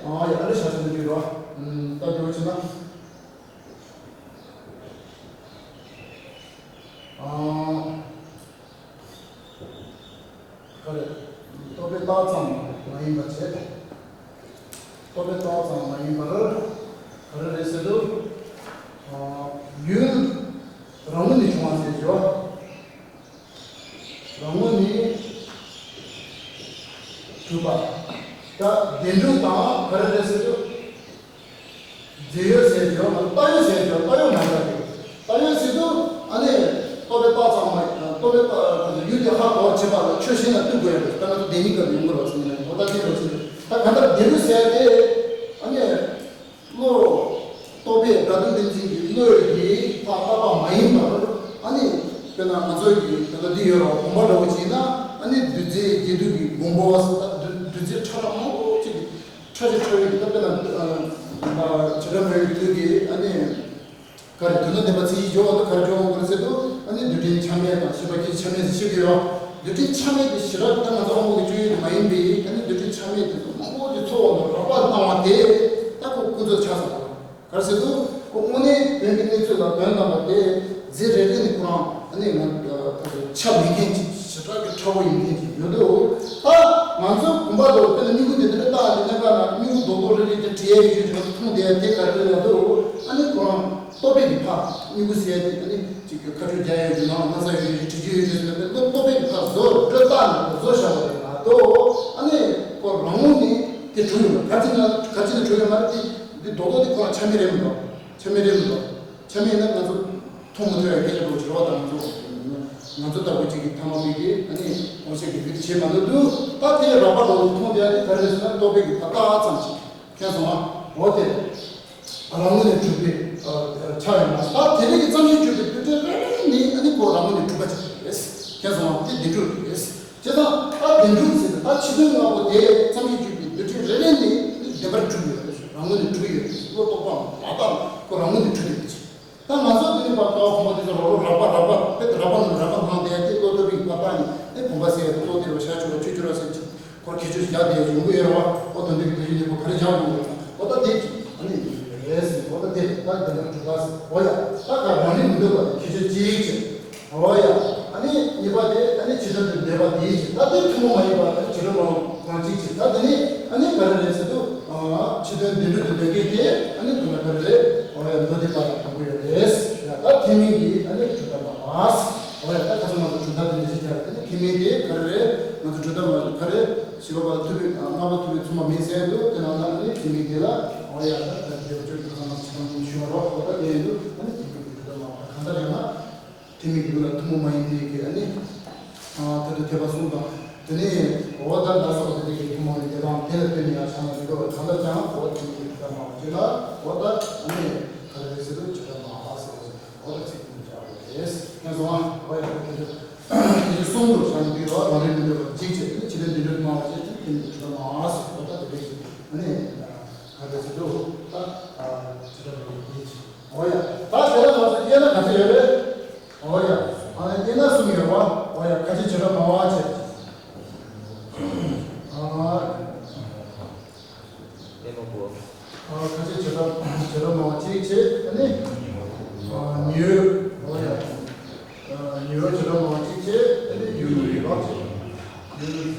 ཨ་ཡ་ཨ་འདྲ་བྱ་ཟེར་ན་འགྲིག་རོ། ད་དེ་བ་ཕྱིན་ན། ཨ། ག་རེ། རྟོག་པས་བཏགས་ཙམ་མ་ཡིན་པར་བྱས། རྟོག་པས་བཏགས་ཙམ་མ་ཡིན་པར། ག་རེ་རེད་ཟེར་དུས། ཨ། ཡུལ་རང་ངོས་ནས་བྱུང་བ་ཟེར་རྒྱུ། རང་ངོས་ནས་གྲུབ་པ། ད་བདེན་གྲུབ་དང་ག་རེ་རེད་ཟེར་དུས། རྫས་ཡོད་ཟེར་གྱི་ཡོད་མ་རེད། ལྟ་ཡོད་ཟེར་གྱི་ཡོད། ལྟ་ཡོད་མ་རེད་དེ། ལྟ་ཡོད་ཟེར་དུས་ཨ་ནི་རྟོག་པས་བཏགས་ཙམ་མ་རྟོག་པས་བཏགས་ཡུལ་དེ་ཧ་གོ་བར་བྱེད་པ་ལ་ཆོས་གཞན་ལ་ལྟོས་དགོས་ཡ་རེད། ད་ང་ཚོ་བདེན་གཉིས་ཀ་ཡོང་གི་རེད་ཟེར་ནས་འོ་ད་དེ་རེད་ཟེར་ད་ག་འདྲ་བདེན་གྲུབ་ཟེར་ཏེ་ཨ་ནི་བློ་རྟོག་པས་དགྲ་བདུད་འདི་འཛིན་གྱི་བློ་ཡི་ཕར་བཏགས་པ་མ་ཡིན་པར་ཨ་ནི་དཔེར་ན་ང་ཚོ་ཡི་ད་ལྟ་འདི་ཡོད་ར་བུམ་པ་འདྲ་བོ་བྱས་ན་ཨ་ནི་རྡུལ་རྫས་བརྒྱད་འདུས་ཀྱི་སྒོང་པོ་ཟེར་ད་རྡུལ་རྫས་ཕྲ་རགས་མང་པོ་ཅིག་ཕྲ་ཞིང་ཕྲ་བའི་གི་ད་དཔེར་ན་བྱེ་བྲག་སྨྲ་བའི་གི་ལུགས་ཀྱི་ཨ་ནི་ག་རེ་དོན་དམ་བདེན་པ་ཚིག་གི་སྦྱོར་བ་དུ་ག་རེ་སྦྱོར་བ་དགོས་ཟེར་དུས་ཨ་ནི་རྡུལ་ཕྲན་ཆ་མེད་དང་ཤེས་པ་སྐྱེ་ཆ་མེད་ཟེར་ཤེས་ཀྱི་ཡོད། རྡུལ་ཕྲན་ཆ་མེད་དེ་ཞེ་དྲག་ད་ང་ཚོ་དབང་པོ་གི་སྤྱོད་ཡུལ་དུ་མ་ཡིན་པའི་ཨ་ནི་རྡུལ་ཕྲན་ཆ་མེད་དེ་ཚོ་མང་པོ་ཅིག་ཚོགས་པ་དང་རགས་པ་སྣང་བ་དེ་ད་ཁོ་ཀུན་རྫོབ་ཆགས་སོང་། ག་རེ་ཟེར་དུས་ཁོ་དངོས་གནས་དོན་གྱི་གནས་ཚུལ་ལ་དོན་དམ་པ་དེ་རྫས་རེ་རེ་ནས་ཁོ་རང་ཨ་ནི་ང་ཆ་མེད་མཁན་ཅིག་ཞེ་དྲག་གི་ཕྲ་བོ་ཡིན་མཁན་ཅིག་ཡོད་དུས་ད་ང་ཚོ་བུམ་པ་དང་དཔེར་ན་སྨྱུ་གུ་དེ་འདྲ་བཏགས་ཏེ་གནས་པ་ན་སྨྱུ་གུ་རྡོག་རྡོག་རེ་རེ་དེ་བྲི་ཡས་ཡོད་ཅིག་ང་ཚོ་མཐོང་བསྡད་ཡ་དེ་ག་རེ་རེད་ལབ་དུས་ཨ་ནི་ཁོ་རང་རྟོག་པས་ཀྱི་ཕར་སྨྱུ་གུ་ཟེར་ཡ་དེ་ཨ་ནི་ཅིག་གི་ཁ་ཆུ་རྒྱག་ཡས་ཡོད་ཅིག་ནང་ན་ཚ་ཡོད་ཅིག་བྲི་རྒྱུ་ཡོད་ཅིག་ཟེར་ནས་རྟོག་པས་ཀྱི་ཕར་བཟོ་སྒྲོ་བཏགས་ནས་བཟོ་བཞག་པ་རེད་མ་གཏོགས་ཨ་ནི་ཁོ་རང་ངོས་ནས་དེ་གྲུབ་ཡོད་མ་རེད། ག་ཅི་ན་ག་ཅི་ནས་གྲུབ་ཡོད་མ་རེད། དེ་འདི་རྡོག་རྡོག་དེ་ཁོ་རང་ཆ་མེད་རེད་མི་འདུག་ཆ་མེད་རེད་མི་འདུག་ཆ་མེད་ན་ང་ཚོ་མཐོང་མི་ཐུབ་ཡ་སྐད་ཆ་འགྲོ་ཕྱིར་བ་དང་ང་ཚོ་ང་ཚོ་ལྟ་བུ་གཅིག་གིས་ཐ་མལ་པའི་གི་ཨ་ནི་དབང་ཤེས་ཀྱི་རིགས་བྱེད་མ་འདུག་དུས་ད་དེ་རགས་པ་འགྲོ་མཐོང་བསྡད་ཡ་དེ་ག་རེ་རེད་ཟེར་ན་རྟོག་པས་ཀྱི་ད་ལྟ་ཙམ་ཞིག་མཁྱེན་སོང་ང་། འོ་དེ་རང་ངོས་ནས་གྲུབ་པའི་ཆ་ཡོད་མ་རེད། ད་དེ་རིགས་ཀྱི་ཙམ་ཞིག་ཁྱེད་ཚོ་ལ་དེ་བདེན་གྲུབ་རེད། བྱས་ཙང་ད་བདེན་གྲུབ་ཟེར་ཏེ་ད་ཕྱི་དོན་ལྔ་པོ་དེ་ཙམ་གྱིས་བརྒྱུད་པའི་བདེན་གྲུབ་རེ་རེ་ནི་བདེན་པར་གྲུབ་ཡོད་རེད། རང་ངོས་ནས་གྲུབ་ཡོད་རེད། བློ་རྟོག་པའམ་ལག་པའམ་ཁོ་རང་ངོས་ནས་གྲུབ་ཡོད་རེད། ད་ང་ཚོ་དེ་ནི་པར་ཀ་བ་གོང་མ་དེ་ཚོ་རོ་རོ་རག་པ་རག་པ་དཔེ་རག་པ་ནང་རག་པ་སྣང་དེ་དེ་བློ་རྟོག་པའི་པར་ལྟ་ནི་དེ་བུམ་པ་ཟེར་ཡ་དེ་བློ་དེ་རུ་བྱ་ཆུ་ར་ཆུ་ཆུ་ར་ཟེར་གྱི་ཁོར་ཁྱད་ཆོས་བཞག་དེ་ཡོང་གི་ཡོད་རེད་བ། ཨོ་དོན་དེ་གི་དོན་ཡིན་ནི་ཁོ་ག་རེ་བཞག་དགོས་རེད། ཨོ་ད་དེ་གི་ཨ་ནི་རེད་ཟེར། ཨོ་ད་དེ་ད་དེ་ན་གྲུབ་པ་ཟེར། ཨོ་ཡ་ད་ག་རང་རིག་མི་འདུག་པ་དེ་ཁྱད་ཆོས་གཅིག་བྱས། ཨོ་ཡ། ཨ་ནི་གཉིས་པ་དེ་ཨ་ནི་ཕྱི་དོན་དུ་འདོད་པ་དེའི་ཕྱིར། ད་དེ་ཐུན་མོང་མ་ཡིན་པ་ཨ་ནི་ཕྱི་དོན་རང་རང་གཅིག་བྱེད། ད་དེ་ནི་ཨ་ནི་ག་རེ་རེད་ཟེར་དུས། ཨ་ཕྱི་དོན་བདེན་གྲུབ་ཏུ་འདོད་མཁན་དེ་ཨ་ནི་དུ་ན་ག་རེ་རེད། ཨོ་ཡ་མདོ་སྡེ་པ་དང་དང་པོ་ཡོད་རེད། ཡ་ད་ཐེག་དམན་གྱི་ཨ་ནི་གྲུབ་མཐའ་མ། ཨོ་ཡ་ད་ཁ་སང་ང་ཚོ་གྲུབ་མཐའ་དེ་འདྲ་ཞིག་བྱས། ཨ་ནི་ཐེག་དམན་དེ་ག་རེ་རེད། ང་ཚོ་གྲུབ་མཐའ་མ་ག་རེ་བཞི་པ་པ་ཐུབ་པའི་ལྔ་པ་ཐུབ་པའི་མཚུངས་པ་མེད་ཟེར་འདུག་དེ་ནང་ལ་ཨ་ནི་ཐེག་དམན་དེ་ལ་ཨོ་ཡ་ད་ད་འདོད་པ་ཅོག་གི་ཁ་སང་ང་ཚོ་ཞུ་བ་རོགས། ཨོ་ད་དེ་ཡིན་དུས་ཨ་ནི་ཐེག་དམན་གྱི་གྲུབ་མཐའ་མ་གང་ལྟར་ཡང་ན། ཐེག་དམན་གྱི་ལུགས་ལ་ཐུན་མོང་མ་ཡིན་པའི་གི་ཨ་ནི། ད་དུ་ཐེག་པ་གསུམ་དང་། དེ་ནས་འོ་ད་ལ་སོགས་པ་དེ་གི་ཐུན་མོང་མ་ཡིན་པའི་ལམ་དེ་ལ་བརྟེན་ནས་ཡང་བྱང་ལ་མི་འགྲོ་བར་གང་ལྟར་ཀྱང་འོ་ཐེག་དམན་གྱི་གྲུབ་མཐའ་མ་བ་ཅིག་ལ་འོ་ད་ཨ་ནི་ག་རེ་རེད་ཟེར་དུས་བྱེ་བྲག་སྨྲ་བ་ཟེར་བ་ཟེར་འོ་ད་ཚིག་ཀུན་བྱ་བ་རེད། ཁྱེད་ཚོ་ཨ་འོ་ཡ་ཐེག་དམན་གྱི་གསུམ་དུ་བྱང་གི་འོ་རང་རིག་མི་འདོད་པ་གཅིག་བྱས། དེ་ནས་ཕྱི་དོན་བདེན་གྲུབ་སྨྲ་བ་བཅས་ཀྱི་ཐེག་དམན་གྱི་གྲུབ་མཐའ་མ་བ་ཟེར་འོ་ད་དེ་འདྲ་ཞིག་ཨ་ནི་ག་རེ་ཟེར་དུས་ད་བྱེ་བྲག་སྨྲ་བ་དེ་ཅིག་འོ་ཡ། ད་དེ་ལ་ང་ཚོ་དབྱེ་ན་ག་ཚོད་ཡོད་རེད། འོ་ཡ། ཨ་ནི་དབྱེ་ན་གསུམ་ཡོད་པ། འོ་ཡ། ཁ་ཆེ་བྱེ་བྲག་སྨྲ་བ་བྱས། ཨ་དབྱེ་ན་དགུ། ཨ་ཁ་ཆེ་བྱེ་བྲག་བྱེ་བྲག་སྨྲ་བ་གཅིག་བྱས། ཨ་ནི་ཨ་ཉི་འོད། འོ་ཡ། ཨ་ཉི་འོད་བྱེ་བྲག་སྨྲ་བ་གཅིག་བྱས། ཨ་ནི་ཡུལ་ཡུལ་བ་བྱས། ཡུལ།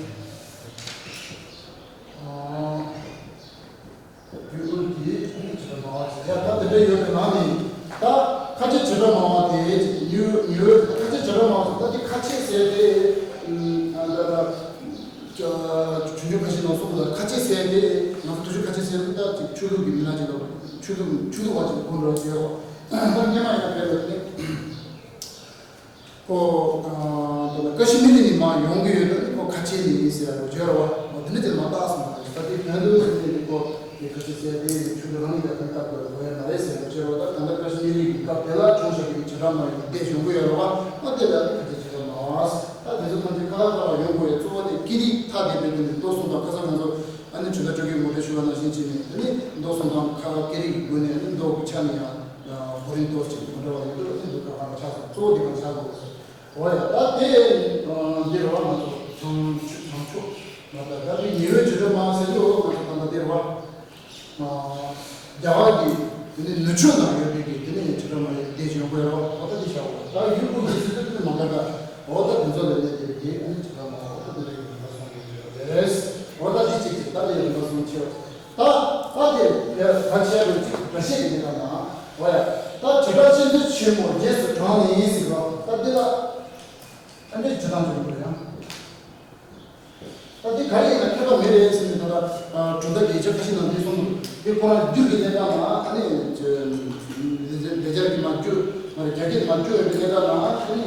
ཨ། རྒྱུ་དབུལ་གྱི་ཨ་ནི་བྱེ་བྲག་སྨྲ་བ་ཞེས། ཡ་ད་དེ་འདྲ་ཡོད་པའི་ནང་ནས་ད་ཁ་ཆེ་བྱེ་བྲག་སྨྲ་བ་དེ་ཉི་ཉི་འོད་ཁ་ཆེ་བྱེ་བྲག་སྨྲ་བ་ད་དེ་ཁ་ཆེ་ཟེར་ཏེ་ཨ་ད་ད་ཆུང་ཆུང་ཁ་ཤས་ནང་གསུངས་པ་ད་ཁ་ཆེ་ཟེར་ཏེ་ང་ཚོ་དུས་ཆུང་ཁ་ཆེ་ཟེར་ད་ཅིག་ཆོས་ལུགས་ཀྱི་མི་སྣ་ཅིག་དང་ཆོས་ལུགས་ཆོས་ལུགས་པ་ཅིག་དགོངས་འགྲོ་ཡོད། ད་སྔོན་མ་ཡང་བལ་བ་དེ། ཁོ་ཨ་ད་ལྟ་ཀ་ཤི་མིར་ནས་མར་ཡོང་གི་ཡོད་ན་ཁོ་ཁ་ཆེ་ནས་ཡིན་ཟེར་ཡ་ལོ་བརྗོད་ར་བ། འོ་དེ་འདྲ་དེ་མ་བཏགས་སོང་། ད་དེ་དོན་དུ་ཟེར་ནས་ཁོ་དེ་ཁ་ཆེ་ཟེར་དེ་ཆུ་ལུ་རང་ཡིན་པའི་ཁ་བཏགས་དགོས་དགོས་ཡ་མ་རེད་ཟེར་ཡ་ལོ་བརྗོད་ར་བ། ད་ད་ལྟ་ཀ་ཤི་མིར་གྱི་སྐབས་དེ་ལ་བྱུང་བཞག་གི་བྱེ་བྲག་སྨྲ་བའི་སྡེ་ཡོང་གི་ཡོད་ར་བ། འོ་དེ་ལ་ནི་ཁ་ཆེ་བྱེ་བྲག་སྨྲ་བ། ད་དེ་ཚོ་ཐམས་ཅད་ཁ་ཁ་ཁ་ཁ་ཡོང་དགོས་ཡ་གཙོ་བོ་དེ་ཀི་རིག་ཐ་དད་པའི་སྒོ་ནས་མདོ་གསུམ་དང་ཁ་སང་ང་ཚོ་ཨ་ནི་ཇི་ལྟར་སྤྱོད་ཀྱི་ངོ་སྤྲོད་ཞུ་བ་ནང་བཞིན་བྱས་ནས་ཨ་ནི་མདོ་གསུམ་དང་ཁ་ཀི་རིག་གི་སྒོ་ནས་ཨ་ནི་མདོ་གི་ཆ་ནས་ཡང་། གོ་རིམ་ཏོག་ཙམ་མི་འདྲ་བ་ཡོད་དུས་དེ་འདུག་ག་གང་ཆགས་སོང་། གཙོ་བོ་དེ་གང་ཆགས་དགོས། འོ་ཡ་ད་དེ་འདི་རེད་བ། ང་ཚོ་བྱང་ཆུབ་བྱང་ཆུབ་མ་ད་ད་དེ་ཉི་འོད་བྱེ་བྲག་སྨྲ་ཟེར་དུས་ང་ཚོ་ད་ལྟ་འདི་རེད་བ། རྒྱ་གར་གྱི་དེ་ནི་ནུབ་ཕྱོགས་ན་ཡོད་པའི་གི་དེ་ནི་བྱེ་བྲག་སྨྲ་བའི་སྡེ་ཡོང་དགོས་རེད་བ། འོ་ད་དེ་བྱ་བ་ད་ཡུལ་ཀུན་གྱི་སྲིད་དུ་དེ་མ་འགལ་ད། འོ་ད་དེ་ཚོ་ལས་ནས་དེ་གི་ཨ་ནི་བྱེ་བྲག་སྨྲ་བ་འོ་ད་དེ་ལས་ཡོང་ད་སོང་གི་ཡོད་རེད། འོ་ད་དེ་གཅིག་གཅིག་ད་དེ་ཡོང་ད་སོང་ཆེ་བ། ད་ད་དེ་ཡ་ད་བཤད་པའི་ཚིག་འགའ་ཤས་ཀྱི་གནས་སྟངས་ན། འོ་ཡ། ད་བྱེ་བྲག་ཤིན་ཏུ་ཆེན་པོ་རྗེས་སུ་འབྲངས་ནས་ཟེར་བ་ད་འདི་ལ་ཨ་འདྲས་བྱེད་སྟངས་བྱུང་དགོས་ཡང་། ད་འདི་ག་རེ་ཡིན་ན་མཁས་པ་མི་རེད་ཟེར་ནས་ད་ལྟ་གྲུབ་མཐའ་གི་ཡིག་ཆ་ཁ་ཤས་ནང་འདི་གསུངས་འདུག་འདི་ཁོ་རང་རྒྱུད་ཀྱི་གནས་སྟངས་ན་ཨ་ནི་ལེགས་སྦྱར་གྱི་མ་རྒྱུད་མ་རེད་རྒྱ་སྐད་མ་རྒྱུད་ཡོད་པའི་གནས་སྟངས་ན་ཨ་ནི་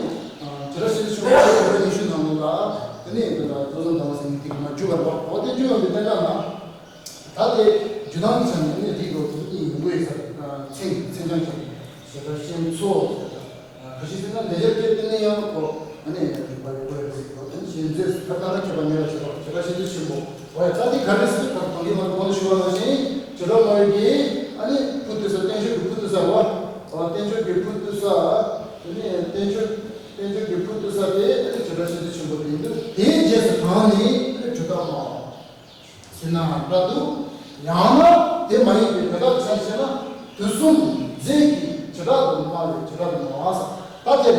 བྱེ་བྲག་ཤིན་ཏུ་ཆེན་པོ་བྱེ་བྲག་ཉི་ཤུ་ནང་ལོགས་ལ་དེ་ནས་ད་ལྟ་མཛོད་བཟང་དང་ཟེར་ནས་དེ་གི་མ་རྒྱུད་པ་རེད་བ། འོ་དེ་རྒྱུད་ཡོད་པའི་གནས་སྟངས་ན། ད་དེ་རྒྱུ་དང་གི་ཆ་ནས་ནི་རིགས་དྲུག་གཉིས་ཡོང་གི་ཡོད་ས་རེད། མཚན་མཚན་བྱང་ཆེན་བྱེ་བྲག་ཤིན་ཚོ་ཟེར་ད། ག་ཞིག་ཟེར་ན་ལེགས་སྦྱར་སྐད་དེ་ནི་ཡང་ཁོ་ཨ་ནི་རིགས་པ་ཡོད་དགོས་རེད་ཟེར་གྱི་ཡོད། དེ་ནི་ཤིན་ཚོ་ད་ལྟ་མཁས་པ་ཉེ་བར་བྱེད་པ་བྱེ་བྲག་ཤིན་ཏུ་ཆེན་པོ། འོ་ཡ་ད་དེ་ག་རེ་ཟེར་ད་གང་གི་ང་ཚོ་གོང་དུ་ཞུ་བ་ནང་བཞིན་བྱེ་བྲག་སྨྲ་བའི་གི་ཨ་ནི་ཕུ་ཏུ་ས་བསྟན་བཅོས་ཀྱི་ཕུ་ཏུ་ས་རེད་བ། བསྟན་བཅོས་ཀྱི་ཕུ་ཏུ་ས་དེ་ནི་བསྟན་བཅོས་བསྟན་བཅོས་ཀྱི་ཕུ་ཏུ་ས་དེ་ཨ་ནི་བྱེ་བྲག་ཤིན་ཏུ་ཆེན་པོ་དེ་ཡིན་དུས་དེའི་རྗེས་སུ་འབྲངས་ནས་ཨ་ནི་གྲུབ་མཐའ་སྨྲ་བ། ཟེར་ན་འདྲ་འདུག་ཡང་ན་དེ་མ་ཡིན་པའི་བོད་སྐད་ཆ་བཤད་ན་དུས་གསུམ་རྫས་ཀྱི་བྱེ་བྲག་ཏུ་སྨྲ་བའི་བྱེ་བྲག་ཏུ་སྨྲ་བ་ས། ད་དེ་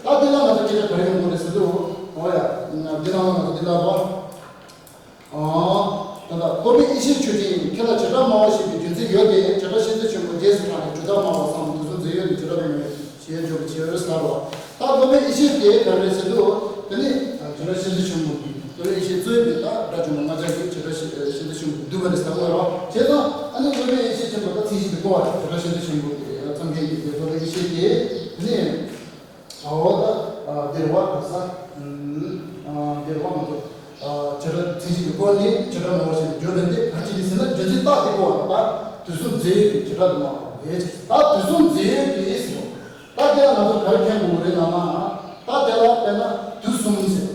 ད་དེ་ལ་ང་ཚོ་སྐད་ཆ་ག་རེ་ཡོང་དགོས་རེད་ཟེར་དུས། འོ་ཡ། འདི་ནང་ལ་ང་ཚོ་འདི་ལ་བ། ཨ་ད་ལྟ་སློབ་དཔོན་ཡེ་ཤེས་ཆོས་ཅན་མཁས་ལ་བྱེ་བྲག་སྨྲ་བ་ཞེས་པའི་རྒྱུ་མཚན་ཡོད་དེ། བྱེ་བྲག་ཤིན་ཏུ་ཆེན་པོ་རྗེས་སུ་འབྲངས་ནས་གྲུབ་མཐའ་སྨྲ་བ་སམ། དུས་གསུམ་རྫས་ཡོད་དེ་བྱེ་བྲག་ཏུ་སྨྲ་བའི་ཞེས་འཇོག་པའི་ཕྱིར་ཟེར་བ། ད་སློབ་དཔོན་ཡེ་ཤེས་དེ་ག་རེ་རེད་ཟེར་དུས། དེ་ནི་བྱེ་བྲག་ཤིན་ཏུ་ཆེན་པོ་གི་སློབ་དཔོན་ཡེ་ཤེས་གཙོས་པའི་ད་དགྲ་བཅོམ་པ་ལྔ་ཆར་གྱི་བྱེ་བྲག་ཤིན་ཏུ་ཆེན་པོ་བསྡུས་པ་རེད་ཟེར་བ་རེད། བྱས་ཙང་ཨ་ནི་སློབ་དཔོན་ཡེ་ཤེས་ཆེན་པོ་ད་མཚན་གཞི་དེ་བཀོད་པ་རེད། བྱེ་བྲག་ཤིན་ཏུ་ཆེན་པོ་དེ་ཙམ་མཁན་གྱི་དེ་སློབ་དཔོན་ཡེ་ཤེས་དེ་དེ་ནི་འོ་ད་འདིར་བ་ག་ས་འདིར་བ་མ་གཏོགས་བྱེ་བྲག་མཚན་གཞི་དེ་བཀོད་ནས་བྱེ་བྲག་སྨྲ་བ་ཞེས་བརྗོད་པ་འདི་ག་ཅི་ཡིན་ཟེར་ན། རྒྱུ་མཚན་རྟགས་དེ་བཀོད་པ་ད་དུས་གསུམ་རྫས་ཡོད་ཀྱི་བྱེ་བྲག་ཏུ་སྨྲ་བ་རེད། ད་དུས་གསུམ་རྫས་ཡོད་ཀྱི་ཟེར་བ། ད་དེ་ལ་ང་ཚོ་ག་རེ་མཁྱེན་དགོས་རེད་ལབ་ན། ད་དེ་ལ་དཔེར་ན་དུས་གསུམ་ཟེར།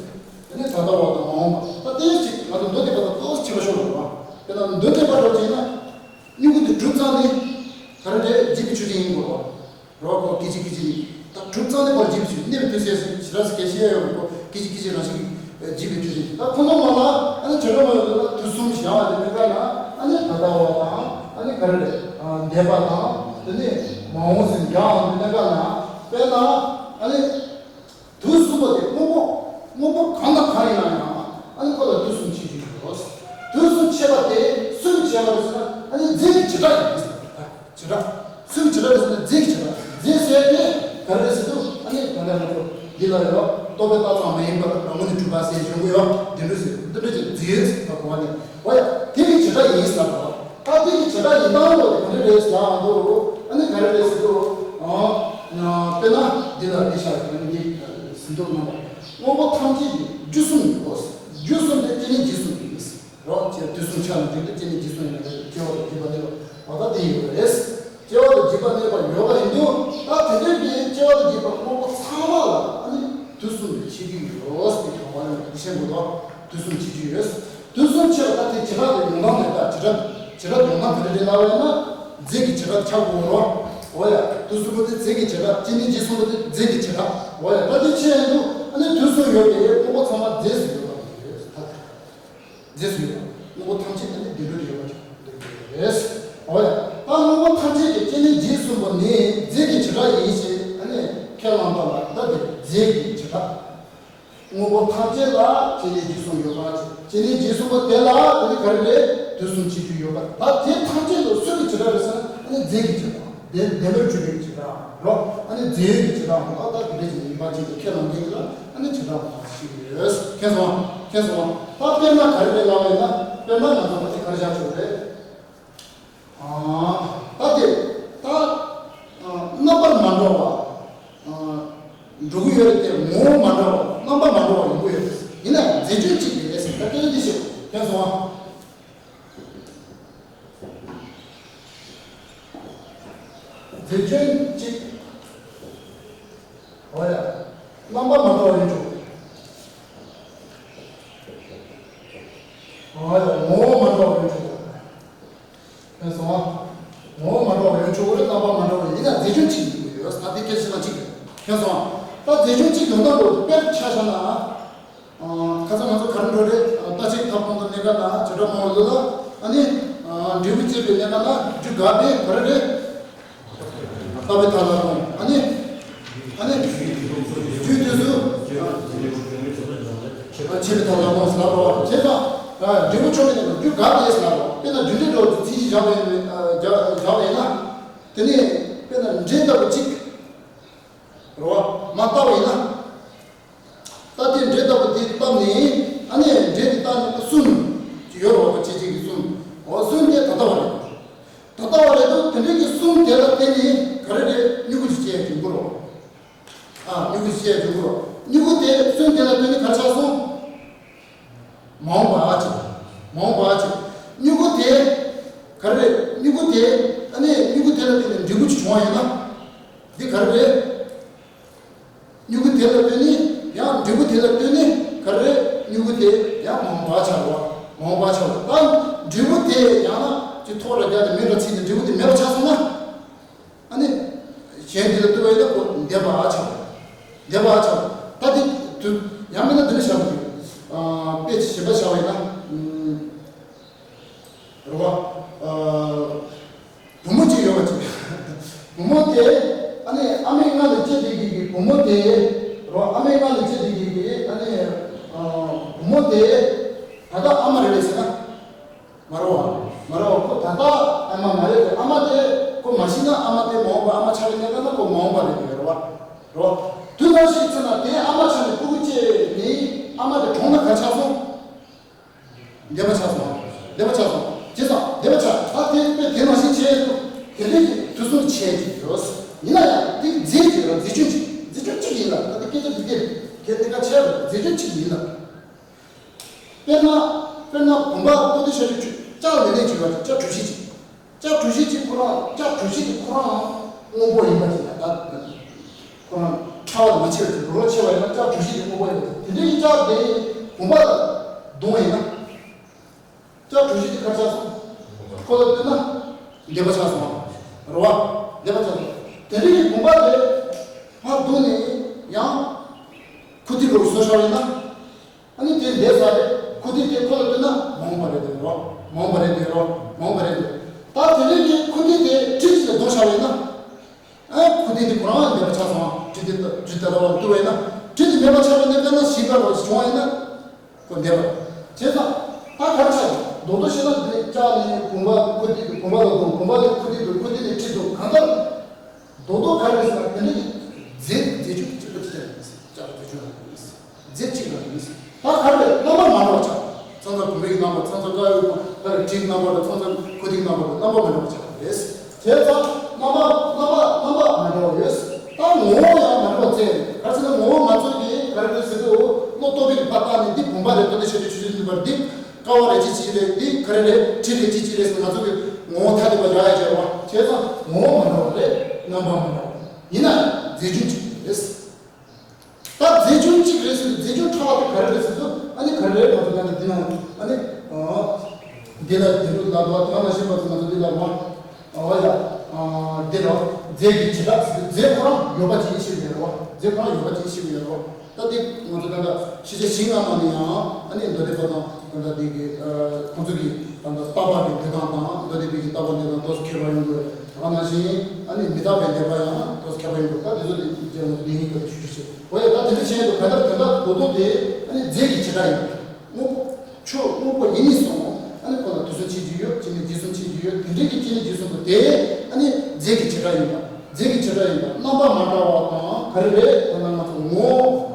དེ་ནས་ད་ལྟ་བ་དང་མ་འོངས་པ། ད་དེ་ཅིག་ང་ཚོ་མདོ་སྡེ་པ་དང་ཏོག་ཙམ་ཕྱེ་བ་ཤོར་བ་རེད་བ། དཔེར་ན་མདོ་སྡེ་པ་འདྲ་བྱས་ན། སྨྱུ་གུ་དེ་གྲུབ་ཙང་ནི། ག་རེ་རེད། བརྗིད་པའི་ཆོས་ཅན་ཡིན་དགོས་རེད་བ། རོ་ཁོ་སྐད་ཅིག་སྐད་ཅིག་ནི། ད་གྲུབ་ཙང་ནི་ཁོ་བརྗིད་པའི་ཆོས་གནས་པའི་དུས་གསལ་ཞེས་ར་སྐད་ཆ་ཡོད་རེད། ཁོ་སྐད་ཅིག་སྐད་ཅིག་རང་བཞིན་གྱིས་བརྗིད་པའི་ཆོས་ཅན། ད་ཁོ་ན་མ་ལ་ཨ་ནི་བྱེ་བྲག་སྨྲ་བ་ལ་དུས་གསུམ་བཞག་པ་དེ་གནས་སྐབས་ན། ཨ་ནི་ད་ལྟ་བ་དང་། ཨ་ནི་ག་རེ་རེད། འདས་པ་དང་། དེ་ནས་མ་འོངས་ཟེར་བཞག་པ་དེ་གནས་སྐབས་ན། དཔེར་ན་ཨ་ནི། དུས་གསུམ་པ་དེ་སྔོན་པོ། སྔོན་པོ་གང་དང་གང་ཡིན་ན་ཡང་། ཨ་ནི་ཁོ་ལ་དུས་གསུམ་བྱེད་རྒྱུ་ཡོད། དུས་གསུམ་བྱེད་པ་དེ་སུས་བྱས་པ་རེད་ཟེར་ན། ཨ་ནི་རྫས་ཀྱི་བྱེ་བྲག་ཡིན་ཟེར། བྱེ་བྲག་སུའི་བྱེ་བྲག་རེད་ཟེར་ན་རྫས་ཀྱི་བྱེ་བྲག་རྫས་ཟེར་དེ་ག་རེ་རེད་ཟེར་དུས། ཨ་ནི་ད་ལྟ་ང་ཚོ་འདི་ལ་ཡོད། རྟོག་པས་བཏགས་ཙམ་མ་ཡིན་པར་རང་ངོས་ནས་གྲུབ་པ་ཟེར་ཡོང་གི་ཡོད། འདི་འདྲ་ཟེར། འདི་འདྲ་ཅིག་རྫས་ཟེར་བ་གོ་བ་ནས། འོ་ཡ། དེ་གི་བྱེ་བྲག་ཡིན་ཟེར་བ། ད་དེ་གི་བྱེ་བྲག་ཡིན་སྟངས་ལོ་དེ་ག་འདྲ་རེད་ཟེར་ལབ་འདུག་ཨ་ནི་ག་རེ་རེད་ཟེར་དུས། ཨ། དཔེར་ན་འདི་ལ་འདི་ཤར་གི་འདི་ཟིན་ཐོ་རྣམ་པ། སྔོན་པོ་ཐམས་ཅད་ཀྱི་རྒྱུ་གསུམ་ཡིན་ནོ། རྒྱུ་གསུམ་དེ་སྐྱེ་གནས་འཇིག་གསུམ་ཡིན། རོ་ཅེས་དུས་གསུམ་ཆ་ལ་འཇུག་སྟེ་སྐྱེ་གནས་འཇིག་གསུམ་ཡིན་ན། སྐྱེ་བ་དང་འཇིག་པ་གནས་པ་འོ་ད་དེ་ཡོད་རེད། སྐྱེ་བ་དང་འཇིག་པ་གནས་པ་ཡོད་པ་ཡིན་དུས། ད་དེ་འདྲའི་གི་སྐྱེ་བ་དང་འཇིག་པ་སྔོན་པོ་ཚང་མ་ལ་ཨ་ནི་དུས་གསུམ་དུ་འཆད་རྒྱུ་ཡོད་ཟེར་གི་ཡོང་བ་ཡོང་གི་ཤེས་དགོས་དོ། དུས་གསུམ་འཆད་རྒྱུ་ཡོད། དུས་གསུམ་འཆད་པ་ད་དེ་བྱེ་བྲག་དེ་ཡོང་སྟངས་རེད། ད་བྱེ་བྲག་བྱེ་བྲག་ཡོང་སྟངས་ག་རེ་རེད་ལབ་པ་ཡིན་ན། རྫས་ཀྱི་བྱེ་བྲག་ཆགས་དགོས་རོ། འོ་ཡ། དུས་གསུམ་པོ་དེ་རྫས་ཀྱི་བྱེ་བྲག་སྐྱེ་གནས་འཇིག་གསུམ་པོ་དེ་རྫས་ཀྱི་བྱེ་བྲག་འོ་ཡ། ད་དེ་ཆེད་དུ་ཨ་ནི་དུས་གསུམ་ཡོད་པའི་སྔོན་པོ་ཚང་མ་རྫས་སུ་ཡོད་པ་རེད། ད་རྫས་སུ་ཡོད་པ། སྔོན་པོ་ཐམས་ཅད་ཨ་ནི་བདེན་གྲུབ་ཡོད་པ་ཅིག་འདོད་ཀྱི་རེད། འོ་ཡ། ད་སྔོན་པོ་ཐམས་ཅད་ཀྱི་སྐྱེ་གནས་འཇིག་གསུམ་པོ་ནི་རྫས་ཀྱི་བྱེ་བྲག་ཡིན་ཞེས་ཨ་ནི་ཁས་བླངས་པ་ལ། ད་དེ་རྫས་ཀྱི་བྱེ་བྲག་སྔོན་པོ་ཐམས་ཅད་ལ་སྐྱེ་གནས་འཇིག་གསུམ་ཡོད་པ་ཅིག་སྐྱེ་གནས་འཇིག་གསུམ་པོ་དེ་ལ་དེ་ནི་ག་རེ་རེད། དུས་གསུམ་འཆད་རྒྱུ་ཡོད་པ། ད་དེ་ཐམས་ཅད་དུ་སུ་གི་བྱེ་བྲག་རེད་ཟེར་ན། ཨ་ནི་རྫས་ཀྱི་བྱེ་བྲག་བདེན་བདེན་པར་གྲུབ་པའི་བྱེ་བྲག་རོ། ཨ་ནི་རྫས་ཡོད་ཀྱི་བྱེ་བྲག་མ་གཏོགས་ད་དེ་འདྲ་ཞིག་ཡིན་པ་ཅིག་ཏུ་ཁས་བླངས་མཁན་ལ་ཨ་ནི་བྱེ་བྲག་མ་གཏོགས་ཞིག་ཡོད། མཁྱེན་སོང་། མཁྱེན་སོང་། ད་དཔེར་ན་ག་རེ་རེད་ལབ་པ་ཡིན་ན། དཔེར་ན་ང་ཚོ་ད་དེ་ག་རེ་བཞག་ཆོག་རེད། ཨ། ད་དེ་ད་ཨ་རྣམ་པར་མ་འགྲོ་བ་ཨ་འགྲོ་གི་ཡོད་རེད་དེ། ངོ་བོ་མ་འདྲ་བ། རྣམ་པ་མ་འདྲ་བ་ཡོང་གི་ཡོད་རེད། ཡིན་ན་ཡང་རྫས་ཆོས་གཅིག་རེད་ཟེར། ད་སྐད་ཆ་འདི་བཤད། མཁྱེན་སོང་ཨ། རྫས་ཆོས་གཅིག་འོ་ཡ། རྣམ་པ་མ་འདྲ་བ་ཡོང་ཆོག་འོ་ཡ། ངོ་བོ་མ་འདྲ་བ་ཡོང་ཆོག་མཁྱེན་སོང་ཨ། ངོ་བོ་མ་འདྲ་བ་ཡོང་ཆོག་གི་རེད། རྣམ་པ་མ་འདྲ་བ་ཡིན་ན་རྫས་ཆོས་གཅིག་ཡིན་དགོས་ཡོད། ད་དེ་སྐད་ཆ་ལ་གཅིག་རེད། མཁྱེན་སོང་ཨ། ད་རྫས་ཆོས་གཅིག་ཡོང་སྟངས་དེ་དཔེར་ཆ་བཞག་ན། ཨ། ཁ་སང་ང་ཚོ་ག་རེ་འགྲོ་རེད། ཨ། རྟ་ཕྱེད་ཀྱི་ཐབ་ཁོང་དུ་གནས་སྐབས་ན་བྱེ་བྲག་སྨྲ་བ་ལ། ཨ་ནི། ཨ། འབྲས་བུ་སྐྱེས་པའི་གནས་སྐབས་ན་རྒྱུ་འགགས་པས་ག་རེ་རེད། ལྟ་བའི་མཐའ་ལ་དགོངས། ཨ་ནི། ཨ་ནི། རྒྱུའི་དུས་སུ། ཨ། བྱས་པའི་མཐའ་ལ་དགོངས་ཟེར་ལབ་རོགས། བྱས་ཙང་། ཨ། འབྲས་བུ་ཆོག་མིན་ནི་རྒྱུ་འགགས་པས་ཟེར་ལབ་རོགས། དཔེར་ན་རྒྱུ་འབྲས་འདྲ་བོ་དེ་མཚན་གཞི་བཞག་པ་ཡིན། ཨ། བཞག་བཞག་པ་ཡིན་ན། དེ་ནས་དཔེར་ན་འབྲས་ལྟ་བུ་གཅིག་རོ། མ་བཏགས་པ་ཡིན་ན། ད་དེ་འབྲས་ལྟ་བུ་དེ་བཏགས་ནས། ཨ་ནི་འབྲས་དེ་བཏགས་ནས་གསུམ་ཡོད་རེད་བ། སྐྱེད་བྱེད་ཀྱི་གསུམ། འོ་གསུམ་དེ་ད་ལྟ་བ་རེད། ད་ལྟ་བ་རེད་དོ། དེ་འདྲའི་གི་གསུམ་དེ་ལ་བརྟེན་ནས་ག་རེ་རེད། མྱུ་གུ་ཅིག་སྐྱེ་ཡ་འབྱུང་གི་རེད། ཨ། མྱུ་གུ་ཅིག་སྐྱེ་ཡ་འབྱུང་གི་རེད། མྱུ་གུ་དེ་གསུམ་དེ་ལ་བརྟེན་ནས་ག་རེ་ཆགས་སོང་། མ་འོངས་པ་ཅིག་མ་འོངས་པ་ཅིག་མྱུ་གུ་དེ་ག་རེ་རེད། མྱུ་གུ་དེ། ཨ་ནི་མྱུ་གུ་དེ་ལ་བརྟེན་ནས་འབྲས་བུ་ཅིག་བྱུང་བ་ཡིན་ན། འདི་ག་རེ་རེད། མྱུ་གུ་དེ་ལ་ལྟོས་ནས་ཡང་འབྲས་བུ་དེ་ལ་ལྟོས་ནས་ག་རེ་རེད། མྱུ་གུ་དེ་ཡང་མ་འོངས་པ་ཆགས་རོ། མ་འོངས་པ་ཆགས་རོ། ད་འབྲས་བུ་དེ་ཡང་ན་ཅི་ཐོག་ར་རྒྱ་དེ་མིང་ར་ཚིག་དེ་འབྲས་བུ་དེ་མེད་པ་ཆགས་སོང་ན། ཨ་ནི། གཞན་དེ་ལ་ལྟོས་པ་ཡིན་ན་ཁོ་འདས་པ་ཆགས་རོ། འདས་པ་ཆགས་རོ། ད་དེ་དུས་ཡང་མིན་ན་འདི་ནས་བཞག་དགོས། ཨ། དཔེ་ཅིག་གཞན་པ་བཞག་པ་ཡིན་ན། ཨུམ། རེད་བ། ཨ། བུ་མོ་གཅིག་ཡོད་པ་ཅིག་བུ་མོ་དེ། ཨ་ནི་ཨ་མའི་མངལ་ལ་སྐྱེས་བསྡད་ཀྱི་གི་བུ་མོ་དེ། རེད་བ། ཨ་མའི་མངལ་ལ་སྐྱེས་བསྡད་ཀྱི་གི། ཨ་ནི། ཨ། བུ་མོ་དེ། ད་ལྟ་ཨ་མ་རེད་པས་ཟེར་ན། མ་རེད་བ། མ་རེད་བ། ཁོ་ད་ལྟ་ཨ་མ་མ་རེད་དེ། ཨ་མ་དེ་ཁོ་མ་ཤི་ན་ཨ་མ་དེ་མ་འོངས་པ། ཨ་མ་ཆགས་པའི་གནས་སྐབས་ན་ཁོ་མ་འོངས་པ་རེད་དེ། རེད་བ། རེད་བ། དུས་ནམ་ཞིག་ཚེ་ན་དེ་ཨ་མ་ཆགས་ནས་སྤུ་གུ་སྐྱེས་ནས་ཨ་མ་དེ་གྲོངས་ན་ག་ཆགས་སོང་། འདས་པ་ཆགས་སོང་། འདས་པ་ཆགས་སོང་། བྱས་ཙང་འདས་པ་ཆགས། ད་དེ་དཔེ་དེ་ནང་བཞིན་བྱས་ཡོད་དུས། དེ་འདྲའི་གི་དུས་གསུམ་བྱས་ཀྱི་ཡོད། ཡིན་ན་ཡང་དེ་རྫས་ཀྱི་ར་རྫས་ཆོས་གཅིག་རྫས་ཆོས་གཅིག་ཡིན་ལ། ད་དེ་སྐད་ཆ་འདི་སྐད་གལ་ཏེ་ཁ་ཆད་ར་རྫས་ཆོས་གཅིག་ཡིན་ལ། དཔེར་ན། དཔེར་ན་བུམ་པ་ཏོག་ཙམ་ཤར་ཆོས་ཆོས་ལྕགས་ལེབ་ལེབ་ཅིག་ཡོད་པ་ཅིག་ལྕགས་གྲུ་བཞི་ཅིག་ལྕགས་གྲུ་བཞི་ཅིག་ཁོ་རང་། ལྕགས་གྲུ་བཞི་དེ་ཁོ་རང་སྔོན་པོ་ཡིན་པ་ཅིག་ལ། ད་ཁོ་རང་ཁྲ་ ལ་མ་ཕྱེ་བ་དེ་རོ་ལ་ཕྱེ་བ་ཡིན་ན་ལྕགས་གྲུ་བཞི་དེ་སྔོན་པོ་ཡིན་པ་དེ་འདྲའི་ལྕགས་དེ་བུམ་པ་ལ་བརྡུངས་པ་ཡིན་ན། ལྕགས་གྲུ་བཞི་དེ་ག་རེ་ཆགས་སོང་། ཁོ་ལ་བསྟུན་ན་ལྡེབས་པ་ཆགས་སོང་། རེད་བ། ལྡེབས་པ་ཆགས་སོང་། དེ་འདྲའི་བུམ་པ་དེ་ཕར་བརྡུངས་ནས་ཡང་ཁུ་ཐིག་རོ་བཟོ་བཞག་པ་ཡིན་ན། ཨ་ནི་དེ་ལས་ས་རེད། ཁུ་ཐིག་དེ་ཁོ་ལ་བསྟུན་ན་མ་འོངས་པ་རེད་དེ་རོ། མ་འོངས་པ་རེད་དེ་རོ། མ་འོངས་པ་རེད་དེ། ད་དེ་རིང་གི་ཁུ་ཐིག་དེ་གྲི་གཅིག་ལ་བརྡུངས་བཞག་པ་ཡིན་ན། ཨ་ཁུ་ཐིག་དེ་ཁོ་རང་ལ་ལྡེབས་པ་ཆགས་སོང་། གྲི་དེ་གྲི་དེ་ལ་བརྡུངས་པ་ཡིན་ན། གྲི་དེ་མེད་པ་ཆགས་པ་ནས་དཔེར་ན་ཞིག་པ་རོ་བྱུང་བ་ཡིན་ན། ཁོ་ལྡེབས་པ། བྱས་ཙང་། ད་ག་རེ་ཆགས་ཡིན། རྡོག་རྡོག་བཤད་ན་དེ་ལྕགས་ནས་བུམ་པ་ཁུ་ཐིག་བུམ་པ་ལ་བརྡུངས། བུམ་པ་ནས་ཁུ་ཐིག་བརྡུངས། ཁུ་ཐིག་ནས་གྲི་བརྡུངས། གང་ལྟར། རྡོག་རྡོག་ག་རེ་རེད་ཟེར་ན་དེ་འདྲ་གི་རྫས་རྫས་ཆུང་གཅིག་པ་གཅིག་རྐྱང་རེད། ལྕགས་རྫས་ཆུང་རེད། རྫས་གཅིག་རང་ཡིན། ད་ག་རེ་རེད། རྣམ་པ་མ་འདྲ་བ་ཆགས། ཚང་ཚང་བུམ་པའི་རྣམ་པ། ཚང་ཚང་དཀར་ཡོལ་ག་རེ་གྲིའི་རྣམ་པ་རེད། ཚང་ཚང་ཁུ་ཐིག་རྣམ་པ་རེད། རྣམ་པ་མ་འདྲ་བ་ཆགས་རེད། བྱས་ཙང་རྣམ་པ་རྣམ་པ་རྣམ་པ་མ་འདྲ་བ་ཡོད། ད་ངོ་བོ་ཡང་མ་འདྲ་བ་བཙལ་རེད། ག་རེ་ཟེར་ན་ངོ་བོ་ང་ཚོ་གིས་ག་རེ་རེད་ཟེར་དུས་བློ་རྟོག་པའི་རིག་པ་བཏང་ནས་འདི་བུམ་པ་རེད། ད་འདི་ཆོས་ཅན། ཆོས་ཅན་འདུས་པ་རེད། འདི། ཀ་བ་རེད། ཅི་ཅི་རེད། འདི་ག་རེ་རེད། གྲི་རེད། ཅི་ཅི་རེད་ཟེར་ང་ཚོ་གི་ངོ་བོ་ཐ་དད་པ་རག་ཡ་བྱས་པ། བྱས་ཙང་ངོ་བོ་མ་འདྲ་བ་རེད། རྣམ་པ་མ་འདྲ་བ། ཡིན་ན་ཡང་རྫས་ཆུང་གཅིག་རེད། ད་རྫས་ཆུང་གཅིག་རེད་ཟེར་དུས་རྫས་ཆུང་ཕྲ་བ་དེ་ག་རེ་རེད་ཟེར་དུས། ཨ་ནི་ག་རེ་རེད། ང་ཚོ་ད་ནི་འདི་ན་ཨ་ནི་འདི་ལ་འདི་རུ་ལབ་པ་དེ་ག་ནང་བཞིན་པ་ཚོ་ང་ཚོ་འདི་ལ་མ། ཨོ་ཡ། འདི་ལ་རྫས་ཀྱི་བྱེ་བྲག་ཟེར་དུས་རྫས་ཁོ་རང་ཡོད་པ་ཅིག་ཤེས་ཡོད་རེད་བ། རྫས་ཁོ་རང་ཡོད་པ་ཅིག་ཤེས་ཡོད་རེད་བ། ད་དེ་ང་ཚོ་ད་ལྟ་ཤེས་བྱ་བཞི་ལྔ་ནང་ནས་ཡང་ཨ་ནི་མདོ་སྡེ་པ་དང་ད་ལྟ་དེ་གི་ཁོང་ཚོ་གི་ད་ལྟ་ལྟ་བ་གི་འདི་དང་དང་མདོ་སྡེ་པའི་གི་ལྟ་བ་འདི་དང་ཏོག་ཙམ་ཁྱད་པར་ཡོང་གི་རེད། ད་ག་ནང་བཞིན་ཨ་ནི་མི་རྟག་པའི་ལེགས་པ་ཡང་ཏོག་ཙམ་ཁྱད་པར་ཡོང་གི་རེད། ད་དེ་ཚོ་དེ་རྗེས་ང་ཚོ་འདི་གཉིས་ཀ་ཞུ་ཞུ་བྱེད། འོ་ཡ། ད་དེ་འདྲ་བྱས་ཡོད། ག་ད་ད་ལྟ་མདོ་སྡེ་དེ་ཨ་ནི་རྫས་ཀྱི་བྱེ་བྲག་ཡིན། དངོས་པོ། ཆོས་དངོས་པོ་ཡིན་ནི་སོང་། ཨ་ནི་ཁོ་ལ་དུས་གསུམ་ཕྱིན་གྱི་ཡོད། སྐྱེ་མེད་རྗེས་གསུམ་ཕྱིན་གྱི་ཡོད། དེ་འདྲའི་གི་སྐྱེ་མེད་རྗེས་གསུམ་པོ་དེ་ཨ་ནི་རྫས་ཀྱི་བྱེ་བྲག་ཡིན་པ། རྫས་ཀྱི་བྱེ་བྲག་ཡིན་པ། རྣམ་པ་མ་འདྲ་བ་དང་ག་རེ་རེད། དེ་ལ་ང་ཚོ་ངོ་བོ་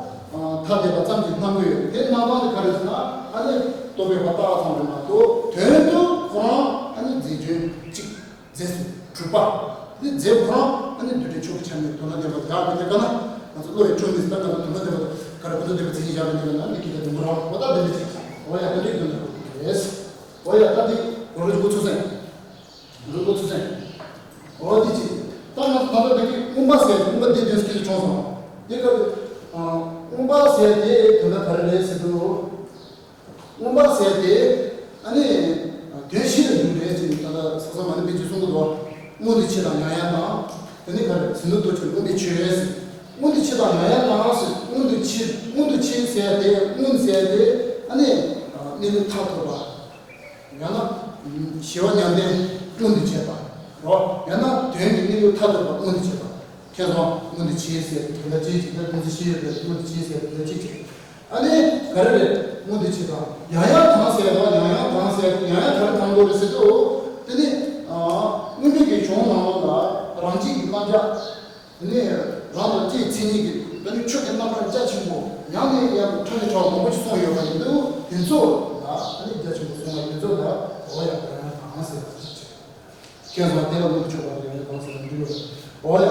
ཐ་དད་པ་ཙམ་གྱིས་སྣང་གི་ཡོད། དེ་སྣང་སྟངས་དེ་ག་རེ་ཟེར་ན་ཨ་ནི་རྟོག་པས་ཕར་བཏགས་ཙམ་རེད་མ་གཏོགས་དོན་དུ་ཁོ་རང་ཨ་ནི་རྫས་ཆུང་གཅིག་རྫས་སུ་གྲུབ་པ། འདི་རྫས་ཁོ་རང་ཨ་ནི་འདུས་འབྲས་ཆོས་ཀྱི་ཆ་ནས་དོན་དམ་བདེན་པ་ཡག་མི་འདུག་ག་ན། ང་ཚོ་བློ་ཡི་འཁྲུལ་མི་སྲིད། ད་ང་ཚོ་དོན་དམ་བདེན་པ་ག་རེ་ཀུན་རྫོབ་བདེན་པ་མཚན་ཉིད་བཞག་མི་འདུག་ག་ན། འདི་གི་དེ་དུམ་བུ་རང་འོ་ད་འདི་འདྲ་ཅིག་འོ་ཡ་ད་འདི་དོན་དམ་རེད། འོ་ཡ་ད་འདི་རང་རིག་འགོ་ཚུགས་སེང་། རང་འགོ་ཚུགས་སེང་། འོ་འདི་ཅིག་ད་ང་ཚོ་ད་ལྟ་འདི་གི་མངོན་པ་ཟེར་མངོན་པ་འདི་དོན་སྐད་ཆ་བྱུང་སོང་། འདི་ག་རེ། མངོན་པ་ཟེར་དེ་དོན་དག་ག་རེ་རེད་ཟེར་དུས། མངོན་པ་ཟེར་དེ་ཨ་ནི་དོན་བཞི་ལ་འཇུག་རེད་ཅེས་ད་ལྟ་ས་ས་མ་ཎི་པཎ་ཆེན་གསུང་གི་འདུག་སྔོན་དུ་ཕྱི་དང་ཡང་ཡང་དང་། དེ་ནི་ག་རེ། ཟིལ་གནོན་གཏོར་ཆེན་མངོན་པའི་ཆོས་ཟེར། སྔོན་དུ་ཕྱི་དང་ཡང་ཡང་དང་ཟེར། སྔོན་དུ་ཕྱི། སྔོན་དུ་ཕྱི་ཟེར་དེ། སྔོན་ཟེར་དེ་ཨ་ནི་གནས་ལུགས་མཐར་ཐུག་པ། ཡང་ན་ཞི་བ་མྱང་འདས་མངོན་དུ་བྱེད་པ་རོ། ཡང་ན་དོན་གྱི་གནས་ལུགས་མཐར་ཐུག་པ་མངོན་དུ་བྱེད་པ། མཁྱེན་སོང་། སྔོན་དུ་ཕྱི་ཟེར་དེ་ལ་ཅིག་ཅིག་ད་དེ་ཚོ་ཤེས་ཡོད་པས། སྔོན་དུ་ཕྱི་ཟེར་དེ་ལ་ཅིག་ཅིག་ཨ་ནི་ག་རེ་རེད། སྔོན་དུ་ཕྱི་དང་ཡང་ཡང་དང་ཟེར་བ། ཡང་ཡང་དང་ཟེར་ཡང་ཡང་ག་རེ་དང་དགོས་རེད་ཟེར་དུས། དེ་ནི་མངོན་པའི་གི་གཞུང་ནང་ལ་རང་རྒྱུད་ཀྱི་རྣམ་གཞག་དེ་ནི་རང་དང་བཅས་མཚན་ཉིད་ཀྱི་དེ་ནི་ཆོས་ཀྱི་རྣམ་གྲངས་རྒྱ་ཆེན་པོ་ཡང་ནས་ཡང་དུ་ཕྲ་ཞིང་ཕྲ་བ་མང་པོ་ཞིག་གསུངས་ཡོད་པ་ཡིན་དུས། དེ་ཚོ་ལ་ཨ་ནི་རྒྱ་ཆེན་པོ་གསུངས་པ་དེ་ཚོ་ལ་འོ་ཡ་ཡང་ཡང་དང་ཟེར་བ་ཞིག་བྱས། མཁྱེན་སོང་། དེ་ལ་སྔོན་དུ་ཕྱོགས་པ་ཡང་ཡང་དང་ཟེར་བ་འདི་ཡོད། འོ་ཡ།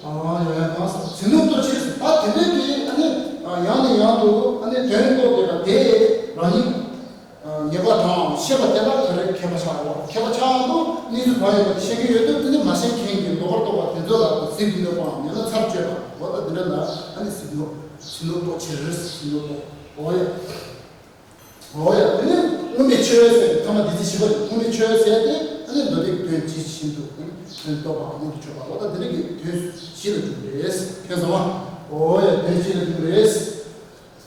ཨང་ཡང་ཡང་དང་ཟེར། ཟིལ་གནོན་གཏོར་ཆེན་ཟེར། ད་དེ་འདྲའི་གི་ཨ་ནི་ཡང་ནས་ཡང་དུ་ཨ་ནི་དོན་རྟོགས་བསྡད་པ་དེ་རང་ཉིད་ངེས་པ་དང་ཤེས་པ་དེ་དག་ག་རེ་ཁྱད་པར་ཆགས་རེད་བ། ཁྱད་པར་ཆགས་འདུག་གནས་ཚུལ་བག་ཡོད་པ་དེ་ཤེས་ཀྱི་ཡོད་དུས། དེ་ནི་མ་ཤེས་མཁན་གྱི་ལོག་པར་རྟོག་པ་དེ་ཚོ་ལ་ཟིལ་གྱིས་གནོན་པའམ་ཡང་ན་ཚར་གཅོད་པ། འོ་ད་དེ་འདྲ་ལ་ཨ་ནི་ཟིལ་གནོན། ཟིལ་གནོན་གཏོར་ཆེན་རེད། ཟིལ་གནོན་གཏོར། འོ་ཡ། འོ་ཡ། དེ་ནི་མངོན་པའི་ཆོས་ཟེར་ཏེ་ཐ་མ་འདི་ཚེ་བཞི་པ་དེ་མངོན་པའི་ཆོས་ཟེར་ཏེ་ཨ་ནི་མདོ་སྡེ་དོན་ཇི་བཞིན་དུ་དོན་རྟོགས་པ་མངོན་དུ་གྱུར་པ། འོ་ད་དེ་འདྲ་གི་དོན་བཞི་ལ་འཇུག་རེད། མཁྱེན་སོང་ང་། འོ་ཡ། དོན་བཞི་ལ་འཇུག་རེད།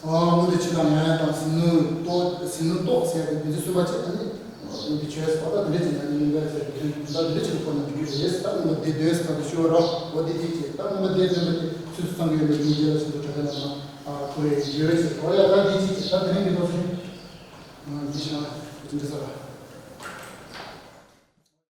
ཨ། སྔོན་དུ་ཕྱི་དང་ཡང་ཡང་དང་། ཟིལ་གནོན་གཏོར། ཟིལ་གནོན་གཏོར་ཟེར་ཏེ་འདི་ཚེ་གསུམ་པ་བྱས། ཨ་ནི་མངོན་པའི་ཆོས་ཟེར་བ་ད་དེ་འདྲ་ཅིག་ཡང་ནི་མངོན་པ་ཟེར་ཏེ་དོན་ད་དེ་འདྲ་ཅིག་ལ་གོ་ན་འགྲིག་གི་རེད། ད་མངོན་པ་སྡེ་བདུན་ཟེར་ཏེ་ཞུ་བ་རོ། འོ་དེ་གཅིག་བྱས། ད་མངོན་པ་སྡེ་བདུན་པ་དེ་ཚུལ་དུ་བསམ་གྱི་ཡོད་མེད་དེ་རྗེས་ལ་ཞིབ་ཏུ་དྲི་བ་ལ་ནང་ཁུར་ཡོད་ཅེས། འོ་ཡ། ད་འདི་གཅིག་བྱས། ད་དེ་རིང་གི་ཐོག་ཚུལ་འདི་ཤ་འདི་འདྲ་ས་ར།